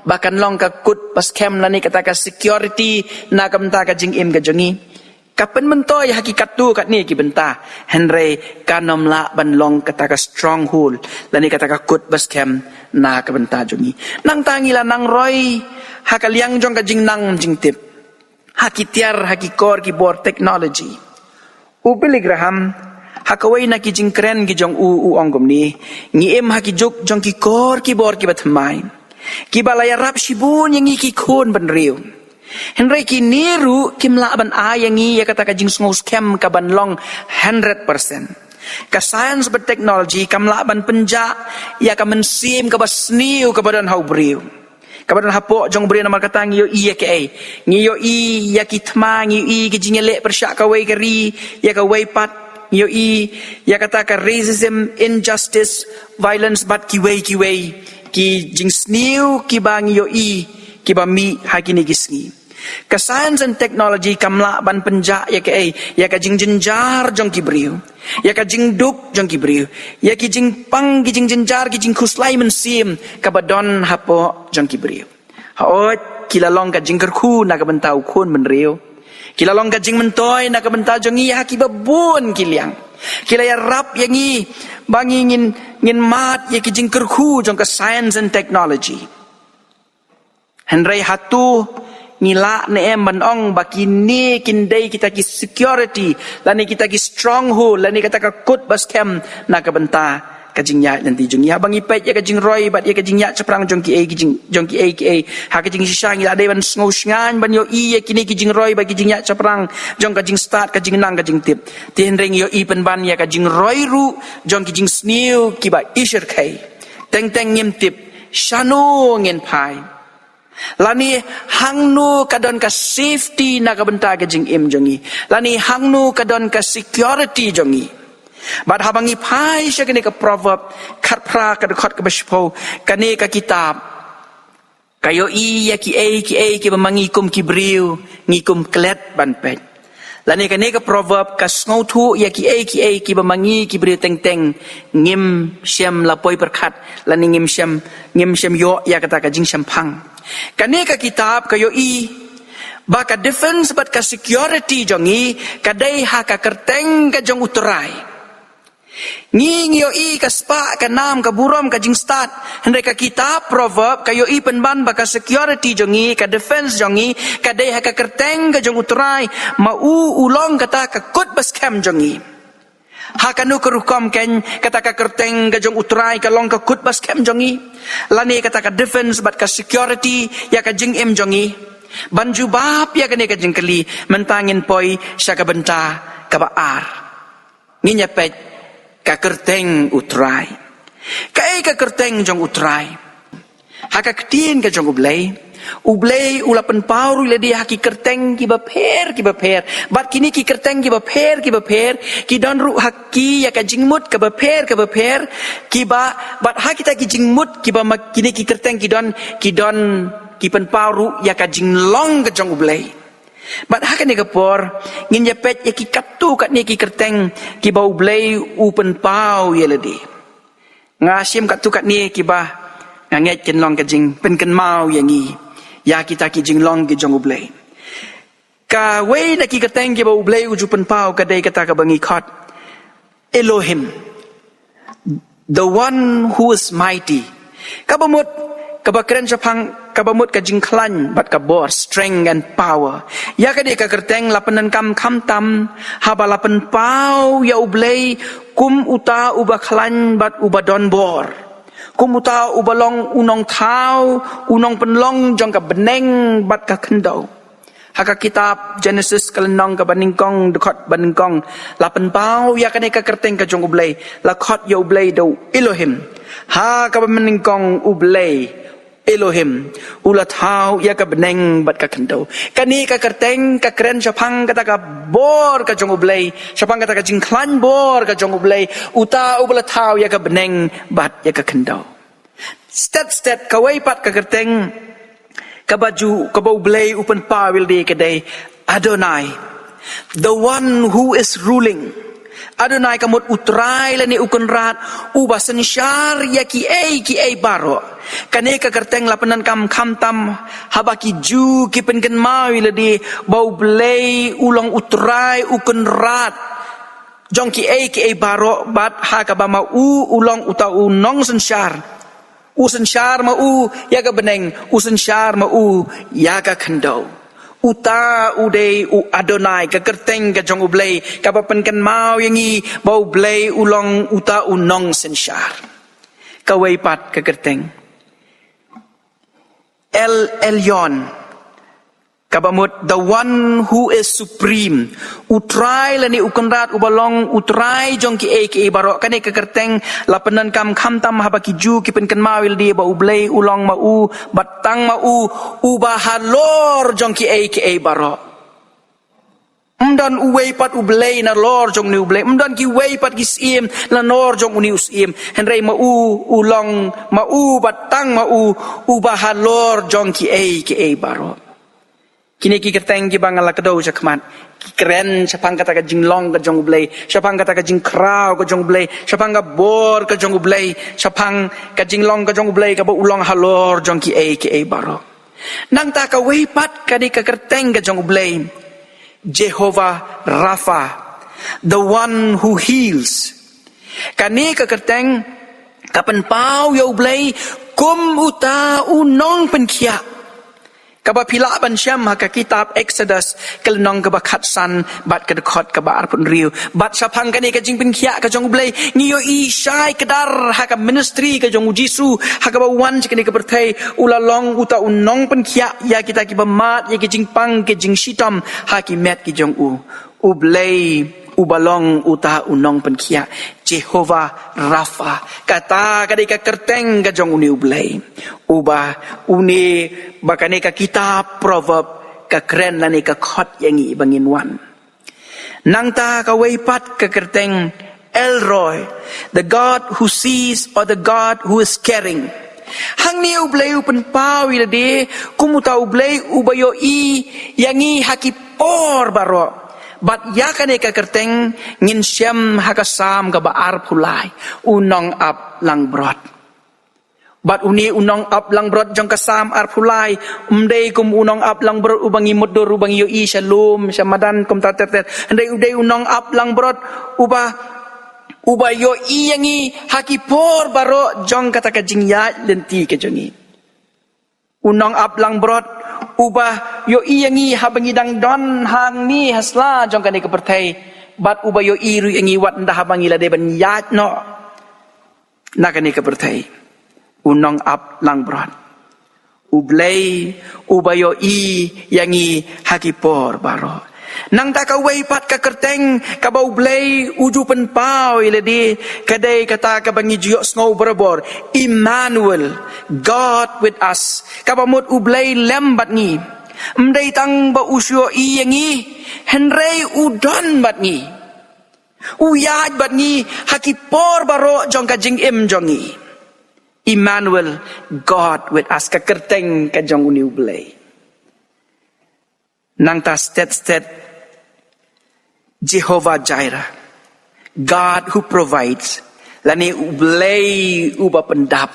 ba kan long ka kut ba skhem lane kata ka security na ka bynta ka jingim ka jong ngi? Ka pynmyntoi ha ki katto katne ki bynta, hynrei kan ym lah ban long kata ka stronghold lane kata ka kut ba skhem na ka bynta jong ngi. Nangta ngi la nang roi ha ka liang jong ka jingnang jingtip, ha ki tiar, ha ki kor ki bor technology. U Billy Graham, ha kawei na ki jingkren ki jong u, u ong kumne: Ngi im ha ki juk jong ki kor ki bor kiba thymmai, kiba la ïarap shibun ïa ngi ki khun bynriew. Hynrei kine ruh kim lah ban ai ïa ngi ïa kata ka jingsngew skhem ka ban long hundred percent. Ka science bad technology kam lah ban pynjah ïa ka mynsiem kaba sniew kaba don ha u briew, kaba don hapoh jong u briew. Namar kata ngi ïohi ïa kaei? Ngi ïohi ïa ki thma, ngi ïohi ki jingïaleh pyrshah kawei ka ri ïa kawei pat, ngi ïohi ïa kata ka racism, injustice, violence bad kiwei kiwei ki jingsniew kiba ngi ïohi kiba mih ha kine ki sngi. Ka science and technology kam lah ban pynjah ïa kaei? Ïa ka jingjynjar jong ki briew, ïa ka jingduk jong ki briew, ïa ki jingpang, ki jingjynjar, ki jingkhuslai mynsiem kaba don hapoh jong ki briew. Hooid, ki la long ka jingkyrkhu na ka bynta u khun bynriew, ki la long ka jingmyntoi na ka bynta jong ngi ha kiba bun ki liang. Ki la ïarap ïa ngi ba ngi ngin, ngin mad ïa ki jingkyrkhu jong ka science and technology. Hynrei hato ngi lah ne em ban ong ba kine kin dei kita ki security lane kita ki stronghold lane kita ka kut ba skhem na ka bynta ka jingïaid lynti jong ngi. Haba ngi peit ïa ka jingroi bad ïa ka jingïaid shaphrang jong kiei ki jing, jong kiei kiei, ha ka jingshisha ngi la dei ban sngew shngaiñ ban ïohi ïa kine ki jingroi bad ki jingïaid shaphrang jong ka jingstad, ka jingnang, ka jingtip. Te hynrei ngi ïohi pynban ïa ka jingroi ruh jong ki jingsniew kiba ishyrkhei. Teng teng ngim tip shano ngin phai, lane hangno ka don ka safety na ka bynta ka jingim jong ngi, lane hangno ka don ka security jong ngi. Bad haba ngi phai sha kane ka Proverb khatphra, ka dkhot kaba shiphew, kane ka kitab ka ïohi ïa kiei kiei kiba ma ngi kum ki briew ngi kum klet ban peit. Lane kane ka Proverb ka sngewthuh ïa kiei kiei kiba ma ngi ki briew teng teng ngim shym la poi pyrkhat, lane ngim shym, ngim shym ïoh ïa kata ka jingshemphang. Kane ka kitab ka ïohi ba ka defense bad ka security jong ngi ka dei ha ka kyrteng ka jong U Trai. Ngi, ngi ïohi ka spah, ka nam, ka burom, ka jingstad. Hynrei ka kitab Proverb ka ïohi pynban ba ka security jong ngi, ka defense jong ngi, ka dei ha ka kyrteng ka jong U Trai. Ma u u long kata ka kut ba skhem jong ngi. Ha kano ka rukom kein, kata ka kyrteng ka jong U Trai ka long ka kut ba skhem jong ngi, lane kata ka defense bad ka security ïa ka jingim jong ngi? Ban jubab ïa kane ka jingkylli, mynta ngin poi sha ka bynta kaba ar. Ngin ïa peit ka kyrteng U Trai. Kaei ka kyrteng jong U Trai? Ha ka ktien ka jong U Blei, U Blei u la pynpaw ruh ïa lade ha ki kyrteng kiba pher kiba pher. Bad kine ki kyrteng kiba pher kiba pher ki don ruh ha ki ïa ka jingmut kaba pher kaba pher, kiba, bad ha kita ki jingmut kiba ma kine ki kyrteng ki don, ki don, ki pynpaw ruh ïa ka jinglong ka jong U Blei. Bad ha kane ka por ngin ïa peit ïa ki katto katne ki kyrteng kiba U Blei u pynpaw ïa lade. Nga shim katto katne kiba nga ngeit kin long ka jingpynkynmaw ïa ngi ïa kita ki jinglong ki jong U Blei. Kawei na ki kyrteng kiba U Blei u ju pynpaw ka dei kata kaba ngi khot Elohim, the one who is mighty. Kaba mut, kaba kren shaphang, kaba mut ka jingkhlaiñ bad ka bor, strength and power. Ïa kane ka kyrteng la pyndonkam khamtam haba la pynpaw ïa U Blei kum uta uba khlaiñ bad uba don bor, kum uta uba long u nongthaw, u nongpynlong jong ka bneng bad ka khyndew. Ha ka kitab Genesis ka lynnong kaba nyngkong, dkhot ba nyngkong, la pynpaw ïa kane ka kyrteng ka jong U Blei, la khot ïa U Blei da u Elohim. Ha kaba nyngkong U Blei, Elohim, u la thaw ïa ka bneng bad ka khyndew. Kane ka kyrteng ka kren shaphang kata ka bor ka jong U Blei, shaphang kata ka jingkhlaiñ bor ka jong U Blei, uta uba la thaw ïa ka bneng bad ïa ka khyndew. Stet stet kawei pat ka kyrteng kaba ju, kaba U Blei u pynpaw ïa lade ka dei Adonai, the one who is ruling. Adonai ka mut U Trai lane U Kynrad uba synshar ïa kiei kiei baroh. Kane ka kyrteng la pyndonkam khamtam haba ki Jiw ki pynkynmaw ïa lade ba U Blei u long U Trai U Kynrad jong kiei kiei baroh, bad ha kaba ma u u long uta u nongsynshar. U synshar ma u ïa ka bneng, u synshar ma u ïa ka khyndew. Uta u dei u Adonai, ka kyrteng ka jong U Blei kaba pynkynmaw ïa ngi ba U Blei u long uta u nongsynshar. Kawei pat ka kyrteng El Elyon, kaba mut the one who is supreme. U Trai lane U Kynrad uba long U Trai jong kiei kiei baroh. Kane ka kyrteng la pyndonkam khamtam haba ki Jiw ki pynkynmaw ïa lade ba U Blei u long ma u bad tang ma u uba halor jong kiei kiei baroh. Ym don uwei pat U Blei nalor jong une U Blei, ym don kiwei pat ki syiem nalor jong une u syiem. Hynrei ma u u long, ma u bad tang ma u uba halor jong kiei kiei baroh. Kine ki kyrteng kiba nga la kdew shakhmat ki kren shaphang kata ka jinglong ka jong U Blei, shaphang kata ka jingkhraw ka jong U Blei, shaphang ka bor ka jong U Blei, shaphang ka jinglong ka jong U Blei kaba u long halor jong kiei kiei baroh. Nangta kawei pat ka dei ka kyrteng ka jong U Blei, Jehovah Rapha, the one who heals. Kane ka kyrteng ka pynpaw ïa U Blei kum uta u nongpynkhiah. Kaba phi lah ban shem ha ka kitab Exodus, ka lynnong kaba khatsan bad ka dkhot kaba arphew hynriew. Bad shaphang kane ka jingpynkhiah ka jong U Blei, ngi ïohi shai kdar ha ka ministry ka jong U Jisu, ha kaba u wan sha kane ka pyrthei, u la long uta u nongpynkhiah ïa kita kiba mad ïa ki jingpang ki jingshitom ha ki met ki jong u. U Blei uba long uta u nongpynkhiah, Jehovah Rapha. Kata ka dei ka kyrteng ka jong une U Blei. Uba une, ba kane ka kitab Proverb ka kren lane ka khot ïa ngi ba ngin wan. Nangta kawei pat ka kyrteng El Roi, the God who sees, or the God who is caring. Hangne U Blei u pynpaw ïa lade kum uta U Blei uba ïohi ïa ngi ha ki por baroh. Bad ïa kane ka kyrteng ngin shem ha ka Salm kaba arphew lai, u nongap langbrot. Bad une u nongap langbrot jong ka Salm arphew lai, um dei kum u nongap langbrot uba ngi mutdur, uba ngi ïohi sha lum sha madan kumta ter ter. Hynrei u dei u nongap langbrot uba, uba ïohi ïa ngi ha ki por baroh jong kata ka jingïaid lynti ka jong ngi. U nongap langbrot uba ïohi ïa ngi haba ngi dang don hangne ha sla jong kane ka pyrthei. Bad uba ïohi ruh ïa ngi wat ynda haba ngi la dei ban ïaid noh na kane ka pyrthei. U nongap langbrot, U Blei uba ïohi ïa ngi ha ki por baroh. Nangta kawei pat ka kyrteng kaba U Blei u ju pynpaw ïa lade, ka dei kata kaba ngi ju ïohsngew barabor, Immanuel, God with us. Kaba mut U Blei lem bad ngi. Ym dei tang ba u shu ïohi ïa ngi, hynrei u don bad ngi. U ïaid bad ngi ha ki por baroh jong ka jingim jong ngi. Immanuel, God with us, ka kyrteng ka jong une U Blei. Nangta stet stet, Jehovah Jireh, God who provides, lane U Blei uba pyndap.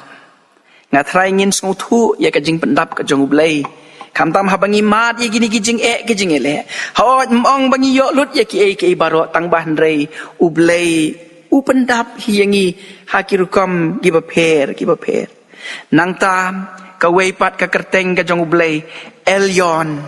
Nga trai ngin sngewthuh ïa ka jingpyndap ka jong U Blei. Khamtam haba ngi mad ïa kine ki jingeh ki jingeh leh, hooid, ym ong ba ngi ïoh lut ïa kiei kiei baroh, tang ba hynrei U Blei u pyndap hi ïa ngi ha ki rukom kiba pher kiba pher. Nangta kawei pat ka kyrteng ka jong U Blei, Elyon,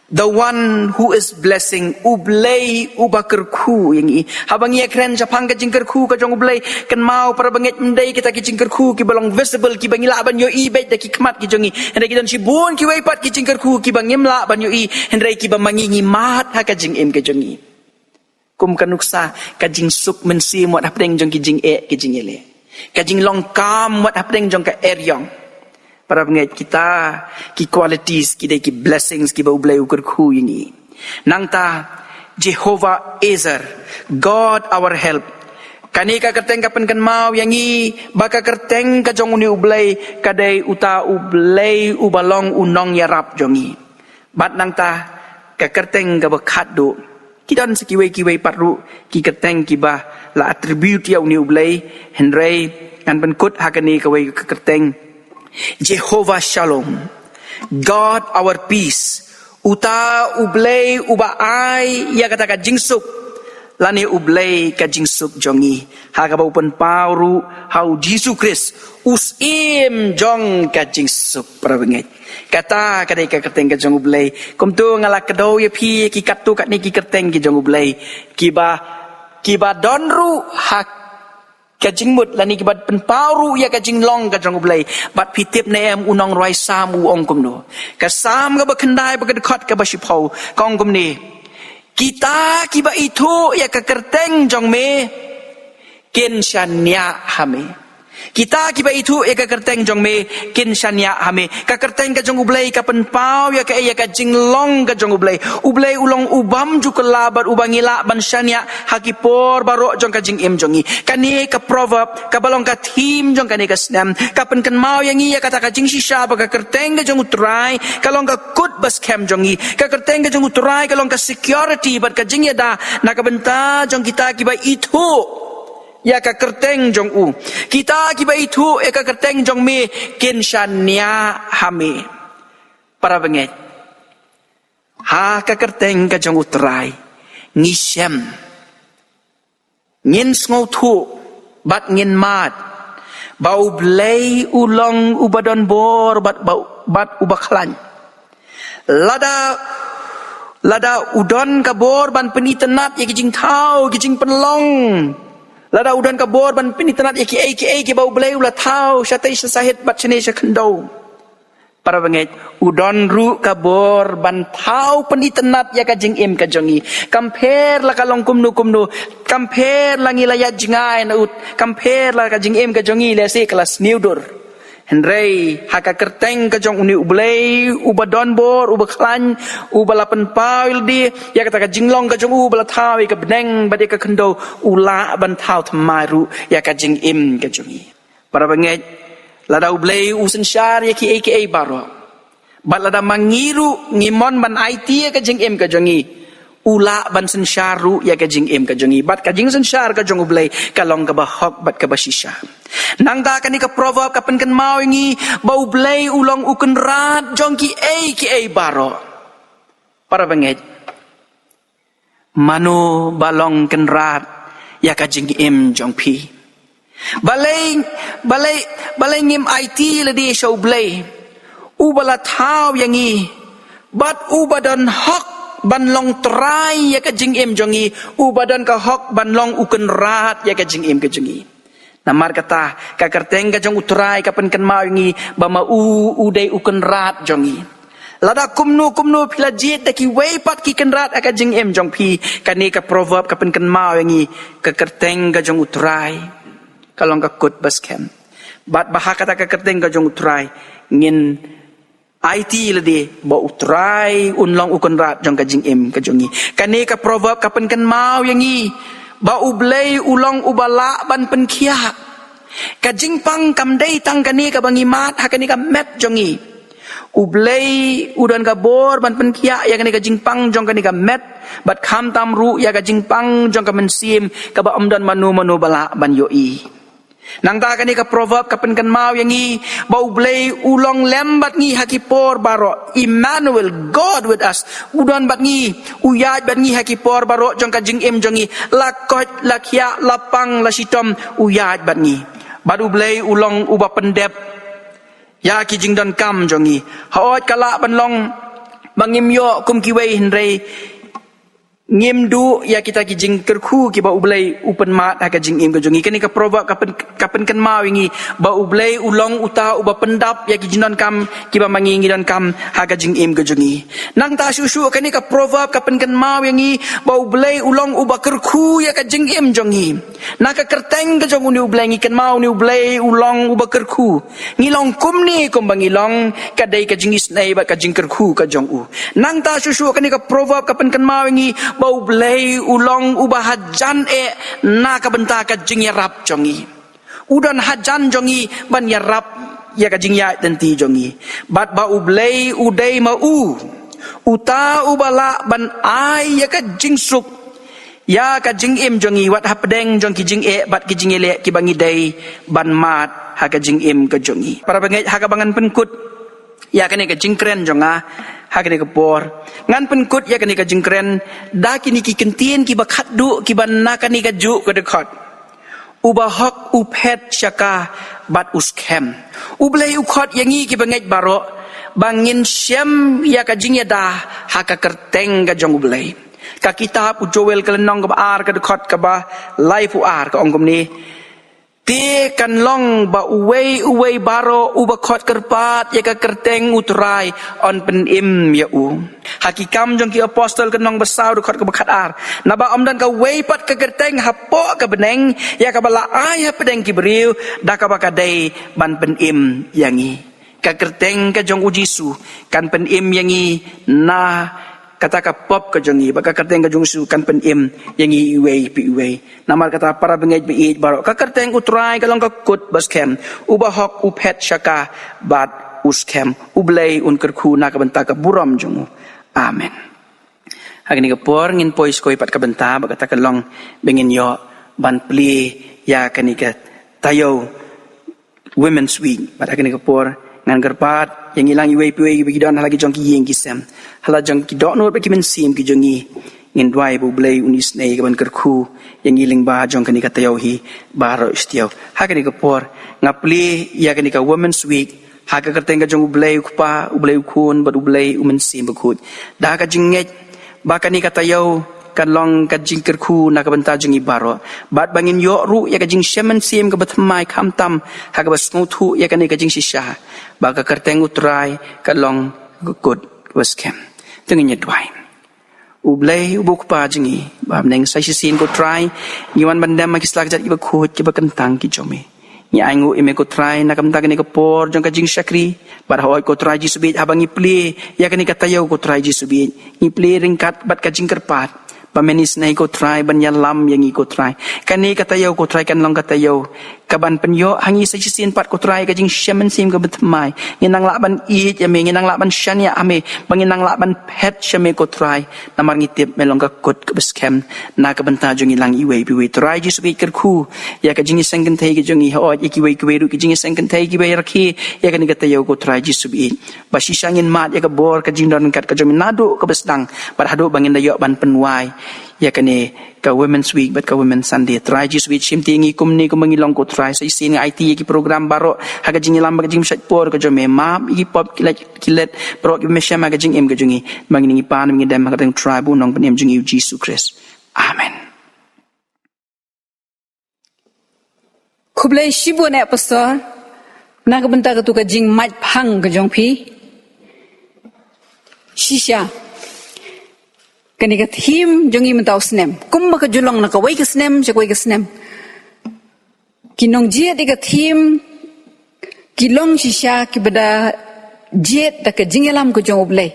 the one who is blessing, U Blei uba kyrkhu ïa ngi. Haba ngi ïakren shaphang ka jingkyrkhu ka jong U Blei, kynmaw para bangeit, ym dei kita ki jingkyrkhu kiba long visible, kiba ngi lah ban ïohi beit da ki khmat ki jong ngi. Hynrei ki don shibun kiwei pat ki jingkyrkhu kiba ngim lah ban ïohi, hynrei kiba ma ngi ngi mad ha ka jingim ka jong ngi. Kum ka nuksa, ka jingsuk mynsiem wat hapdeng jong ki jingeh ki jingeh leh, ka jinglong kam wat hapdeng jong ka eriong. Para bangeit, kita ki qualities ki dei ki blessings kiba U Blei u kyrkhu ïa ngi. Nangta, Jehovah Ezer, God our help. Kane ka kyrteng ka pynkynmaw ïa ngi ba ka kyrteng ka jong une U Blei ka dei uta U Blei uba long u nongïarap jong ngi. Bad nangta ka kyrteng kaba khatduh, ki don sa kiwei kiwei pat ruh ki kyrteng kiba la attribute ïa une U Blei, hynrei ngan pynkut ha kane kawei ka kyrteng, Jehovah Shalom, God our peace, uta U Blei uba ai ïa kata ka jingsuk, lane U Blei ka jingsuk jong ngi, ha kaba u pynpaw ruh ha U Jisu Khrist, u syiem jong ka jingsuk, para bangeit. Kata ka dei ka kyrteng ka jong U Blei. Kumto nga la kdew ïa phi ki katto katne ki kyrteng ki jong U Blei, kiba, kiba don ruh ha ka jingmut lane kiba pynpaw ruh ïa ka jinglong ka jong U Blei. Bad phi tip ne em u nongrwai Salm u ong kumno? Ka Salm kaba khyndai bad ka dkhot kaba shiphew ka ong kumne: Kita kiba ithuh ïa ka kyrteng jong me kin shaniah ha me. Kita kiba ithuh ïa ka kyrteng jong me kin shaniah ha me. Ka kyrteng ka jong U Blei ka pynpaw ïa ka, ïa ka jinglong ka jong U Blei. U Blei u long u bym ju kylla bad uba ngi lah ban shaniah ha ki por baroh jong ka jingim jong ngi. Kane ka proverb kaba long ka theme jong kane ka snem ka pynkynmaw ïa ngi ïa kata ka jingshisha ba ka kyrteng ka jong U Trai ka long ka kut ba skhem jong ngi. Ka kyrteng ka jong U Trai ka long ka security bad ka jingïada na ka bynta jong kita kiba ithuh ïa ka kyrteng jong u. Kita kiba ithuh ïa ka kyrteng jong me kin shaniah ha me. Para bangeit, ha ka kyrteng ka jong U Trai ngi shem, ngin sngewthuh bad ngin mad ba U Blei u long uba don bor bad, bad, bad uba khlaiñ. Lada, lada u don ka bor ban pynitynnad ïa ki jingthaw, ki jingpynlong. Lada u don ka bor ban pynitynnad ïa kiei kiei kiba U Blei u la thaw, shatei sha sahit bad shane sha khyndew. Para bangeit, u don ruh ka bor ban thaw pynitynnad ïa ka jingim ka jong ngi. Kam pher la ka long kumno kumno, kam pher la ngi la ïaid jngai na u, kam pher la ka jingim ka jong ngi lehse ka la sniew dur. Hynrei ha ka kyrteng ka jong une U Blei, uba don bor, uba khlaiñ, uba la pynpaw ïa lade ïa kata ka jinglong ka jong u, uba la thaw ïa ka bneng bad ïa ka khyndew, u lah ban thaw thymmai ruh ïa ka jingim ka jong ngi. Para bangeit, lada U Blei u synshar ïa kiei kiei baroh, bad lada ma ngi ruh ngi mon ban aiti ïa ka jingim ka jong ngi, u lah ban synshar ruh ïa ka jingim ka jong ngi. Bad ka jingsynshar ka jong U Blei ka long kaba hok bad kaba shisha. Nangta kane ka proverb ka pynkynmaw ïa ngi ba U Blei u long u kynrad jong kiei kiei baroh. Para bangeit, mano ba long kynrad ïa ka jingim jong phi? Balei, balei, balei ngim aiti lade sha U Blei, uba la thaw ïa ngi, bad uba don hok ban long trai ïa ka jingim jong ngi, uba don ka hok ban long u kynrad ïa ka jingim ka jong ngi? Namar kata, ka kyrteng ka jong U Trai ka pynkynmaw ïa ngi ba ma u, u dei u kynrad jong ngi. Lada kumno kumno phi la jied da kiwei pat ki kynrad ha ka jingim jong phi, kane ka proverb ka pynkynmaw ïa ngi, ka kyrteng ka jong U Trai ka long ka kut ba skhem. Bad ba ha kata ka kyrteng ka jong U Trai ngin aiti lade ba U Trai un long u kynrad jong ka jingim ka jong ngi. Kane ka proverb ka pynkynmaw ïa ngi ba U Blei u long uba lah ban pynkhiah. Ka jingpang kam dei tang kane kaba ngi mad ha kane ka met jong ngi. U Blei u don ka bor ban pynkhiah ïa kane ka jingpang jong kane ka met, bad khamtam ruh ïa ka jingpang jong ka mynsiem kaba ym don mano mano ba lah ban ïohi. Nangta kane ka proverb ka pynkynmaw ïa ngi ba U Blei u long lem bad ngi ha ki por baroh. Emmanuel, God with us. U don bad ngi, u ïaid bad ngi ha ki por baroh jong ka jingim jong ngi. La koit, la khiah, la pang, la shitom, u ïaid bad ngi. Bad U Blei u long uba pyndep ïa ki jingdonkam jong ngi. Hooid ka lah ban long ba ngim ïoh kum kiwei, hynrei ngim duh ïa kita ki jingkyrkhu kiba U Blei u pynmad ha ka jingim ka jong ngi. Kane ka proverb ka pyn-, ka pynkynmaw ïa ngi ba U Blei u long uta uba pyndap ïa ki jingdonkam kiba ma ngi ngi donkam ha ka jingim ka jong ngi. Nangta shuh shuh kane ka proverb ka pynkynmaw ïa ngi ba U Blei u long uba kyrkhu ïa ka jingim jong ngi. Na ka kyrteng ka jong une U Blei ngi kynmaw une U Blei u long uba kyrkhu. Ngi long kumne kumba ngi long, ka dei ka jingisynei bad ka jingkyrkhu ka jong u. Nangta shuh shuh kane ka proverb ka pynkynmaw ïa ngi ba U Blei u long uba hajan eh na ka bynta ka jingïarap jong ngi. U don hajan jong ngi ban ïarap ïa ka jingïaid lynti jong ngi. Bad ba U Blei u dei ma u uta uba lah ban ai ïa ka jingsuk ïa ka jingim jong ngi wat hapdeng jong ki jingeh bad ki jingïaleh kiba ngi dei ban mad ha ka jingim ka jong ngi. Para bangeit, ha kaba ngan pynkut ïa kane ka jingkren jong nga ha kane ka por, ngan pynkut ïa kane ka jingkren da kine ki kyntien kiba khatduh kiba na kane kajuh ka dkhot. Uba hok u phet sha ka bad u skhem. U Blei u khot ïa ngi kiba ngeit baroh ba ngin shem ïa ka jingïada ha ka kyrteng ka jong U Blei. Ka kitab u Joel ka lynnong kaba ar ka dkhot kaba laiphew ar ka ong kumne. Te kan long ba uwei uwei baroh uba khot kyrpad ïa ka kyrteng U Trai yn pynim ïa u. Ha Ki Kam jong ki Apostol ka lynnong ba saw dkhot kaba khatar. Naba ym don kawei pat ka kyrteng hapoh ka bneng ïa kaba la ai hapdeng ki briew da kaba ka dei ban pynim ïa ngi. Ka kyrteng ka jong U Jisu kan pynim ïa ngi na kata ka pop ka jong ngi, bad ka kyrteng ka jong U Jisu kan pynim ïa ngi iwei pa iwei. Namar kata para bangeit ba ïeit baroh, ka kyrteng U Trai ka long ka kut ba skhem, uba hok u phet sha ka bad u skhem. U Blei un kyrkhu na ka bynta ka burom jong u. Amen. Ha kane ka por ngin poi skoi pat ka bynta, bad kata ka long ba ngin ïoh ban plie ïa kane ka taïew Women's Week. Bad ha kane ka por ngan kyrpad ïa ngi lang iwei pa iwei ba ngi don ha la ki jong ki ïing ki sem, ha la jong ki dohnud bad ki mynsiem ki jong ngi. Ngin duwai ba U Blei un isynei ïa ka ban kyrkhu ïa ngi lyngba jong kane ka taïew hi baroh shi taïew. Ha kane ka por nga plie ïa kane ka Women's Week Ha ka kyrteng ka jong U Blei U Kpa, U Blei U Khun, bad U Blei U Mynsiem Bakhuid. Da ka jingngeit ba kane ka taïew kan long ka jingkyrkhu na ka bynta jong ngi baroh. Bad ba ngin ïoh ruh ïa ka jingshem mynsiem kaba thymmai khamtam ha kaba sngewthuh ïa kane ka jingshisha ba ka kyrteng U Trai ka long ka kut kaba skhem. To ngin ïa duwai. U Blei uba U Kpa jong ngi, ba ha bneng sa shisien ko Trai, ngi wan ban dem ha ki sla kjat kiba khuid kiba kyntang ki jong me. Ngi ainguh ïa me ko Trai na ka bynta kane ka por jong ka jingshakri, bad hooid ko Trai Jisu bad haba ngi plie ïa kane ka taïew ko Trai Jisu bad ngi plie ryngkat bad ka jingkyrpad ba men isynei ko Trai ban ïalam ïa ngi ko Trai. Kane ka taïew ko Trai kan long ka taïew kaban pynïoh ha ngi sa shisien pat ko Trai ka jingshem mynsiem kaba thymmai. Ngin nang lah ban ïeit ïa me, ngin nang lah ban shaniah ha me, ba ngin nang lah ban phet sha me ko Trai. Namar ngi tip me long ka kut kaba skhem na ka bynta jong ngi lang iwei pa iwei. Trai Jisu bad kyrkhu ïa ka jingïaseng kynthei ka jong ngi, hooid ïa kiwei kiwei ruh ki jingïaseng kynthei kiba ïarakhe ïa kane ka taïew ko Trai Jisu bad ba shisha ngin mad ïa ka bor ka jingdon ryngkat ka jong me naduh kaba sdang bad haduh ba ngin da ïoh ban pynwai ïa kane ka Women's Week bad ka Women's Sunday. Trai Jisu bad shim ti ngi kumne kumba ngi long ko Trai, sa shisien ngi aiti ïa ki program baroh ha ka jingïalam bad ka jingpynshait por ka jong me. Map ïa ki pop ki lait ki let baroh kiba me shem ha ka jingim ka jong ngi. Ba ngi ngi pan ngi dem ha ka kyrteng Trai bad U Nongpynim jong ngi U Jisu Khrist. Amen. Khublei shibun eh Pastor na ka bynta katu ka jingmait phang ka jong phi. Shisha kane ka theme jong ngi mynta u snem, kumba ka ju long na kawei ka snem sha kawei ka snem, ki nongjied ïa ka theme ki long shisha kiba da jied da ka jingïalam ka jong U Blei.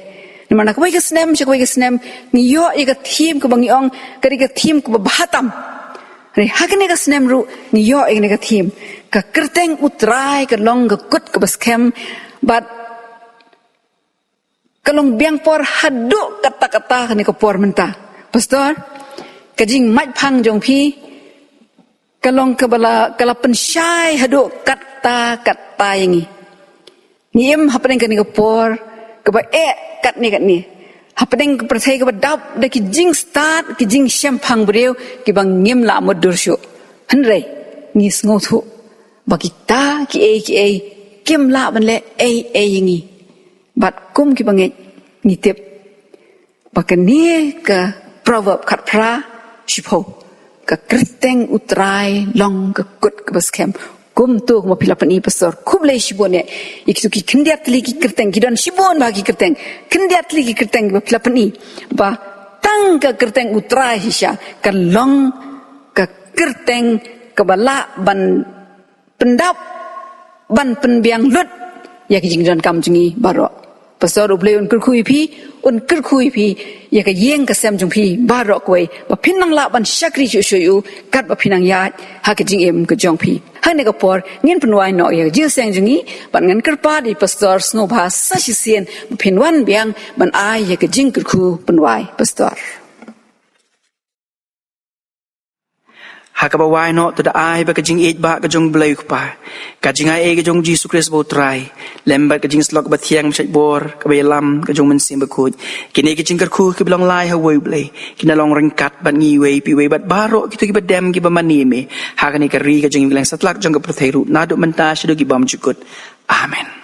Namar na kawei ka snem sha kawei ka snem ngi ïoh ïa ka theme kaba ngi ong ka dei ka theme kaba bha tam. Hynrei ha kane ka snem ruh ngi ïoh ïa kane ka theme, ka kyrteng U Trai ka long ka kut kaba skhem. Bad ka long biang por haduh katta katta kane ka por mynta. Pastor, ka jingmait phang jong phi ka long kaba la, ka la pynshai haduh katta katta ïa ngi. Ngi im hapdeng kane ka por kaba eh katne katne, hapdeng ka pyrthei kaba dap da ki jingstad ki jingshemphang briew kiba ngim lah mutdur shuh. Hynrei ngi sngewthuh ba kita kiei kiei kim lah ban leh ei ei ïa ngi. Bad kum kiba ngeit ngi tip ba kane ka Proverb khatphra shiphew, ka kyrteng U Trai long ka kut kaba skhem. Kumta kumba phi la pyni Pastor, khublei shibun eh ïa kitu ki khyndiat tylli ki kyrteng, ki don shibun bha ki kyrteng, khyndiat tylli ki kyrteng ba phi la pyni ba tang ka kyrteng U Trai shisha ka long ka kyrteng kaba lah ban pyndap ban pynbiang lut ïa ki jingdonkam jong ngi baroh. Pastor, U Blei un kyrkhu ïa phi, un kyrkhu ïa phi, ïa ka ïing ka sem jong phi baroh kawei, ba phin nang lah ban shakri shuh shuh ïa u katba phin nang ïaid ha ka jingim ka jong phi. Ha kane ka por ngin pynwai noh ïa ka jingïaseng jong ngi bad ngan kyrpad ïa Pastor Sngewbha sa shisien ba phin wan biang ban ai ïa ka jingkyrkhu pynwai. Pastor. Ha kaba wai noh to da ai ba ka jingïeit ba ka jong U Blei U Kpa, ka jingai ei ka jong U Jisu Khrist ba U Trai, lem bad ka jingïasyllok ba thiang ba shait bor kaba ïalam ka jong U Mynsiem Bakhuid, kine ki jingkyrkhu kiba long lai ha uwei U Blei kin long ryngkat bad ngi iwei pa iwei bad baroh kito kiba dem kiba mane ïa me ha kane ka ri ka jong ngi, kylleng satlak jong ka pyrthei ruh, naduh mynta shaduh ki bymjukut. Amen.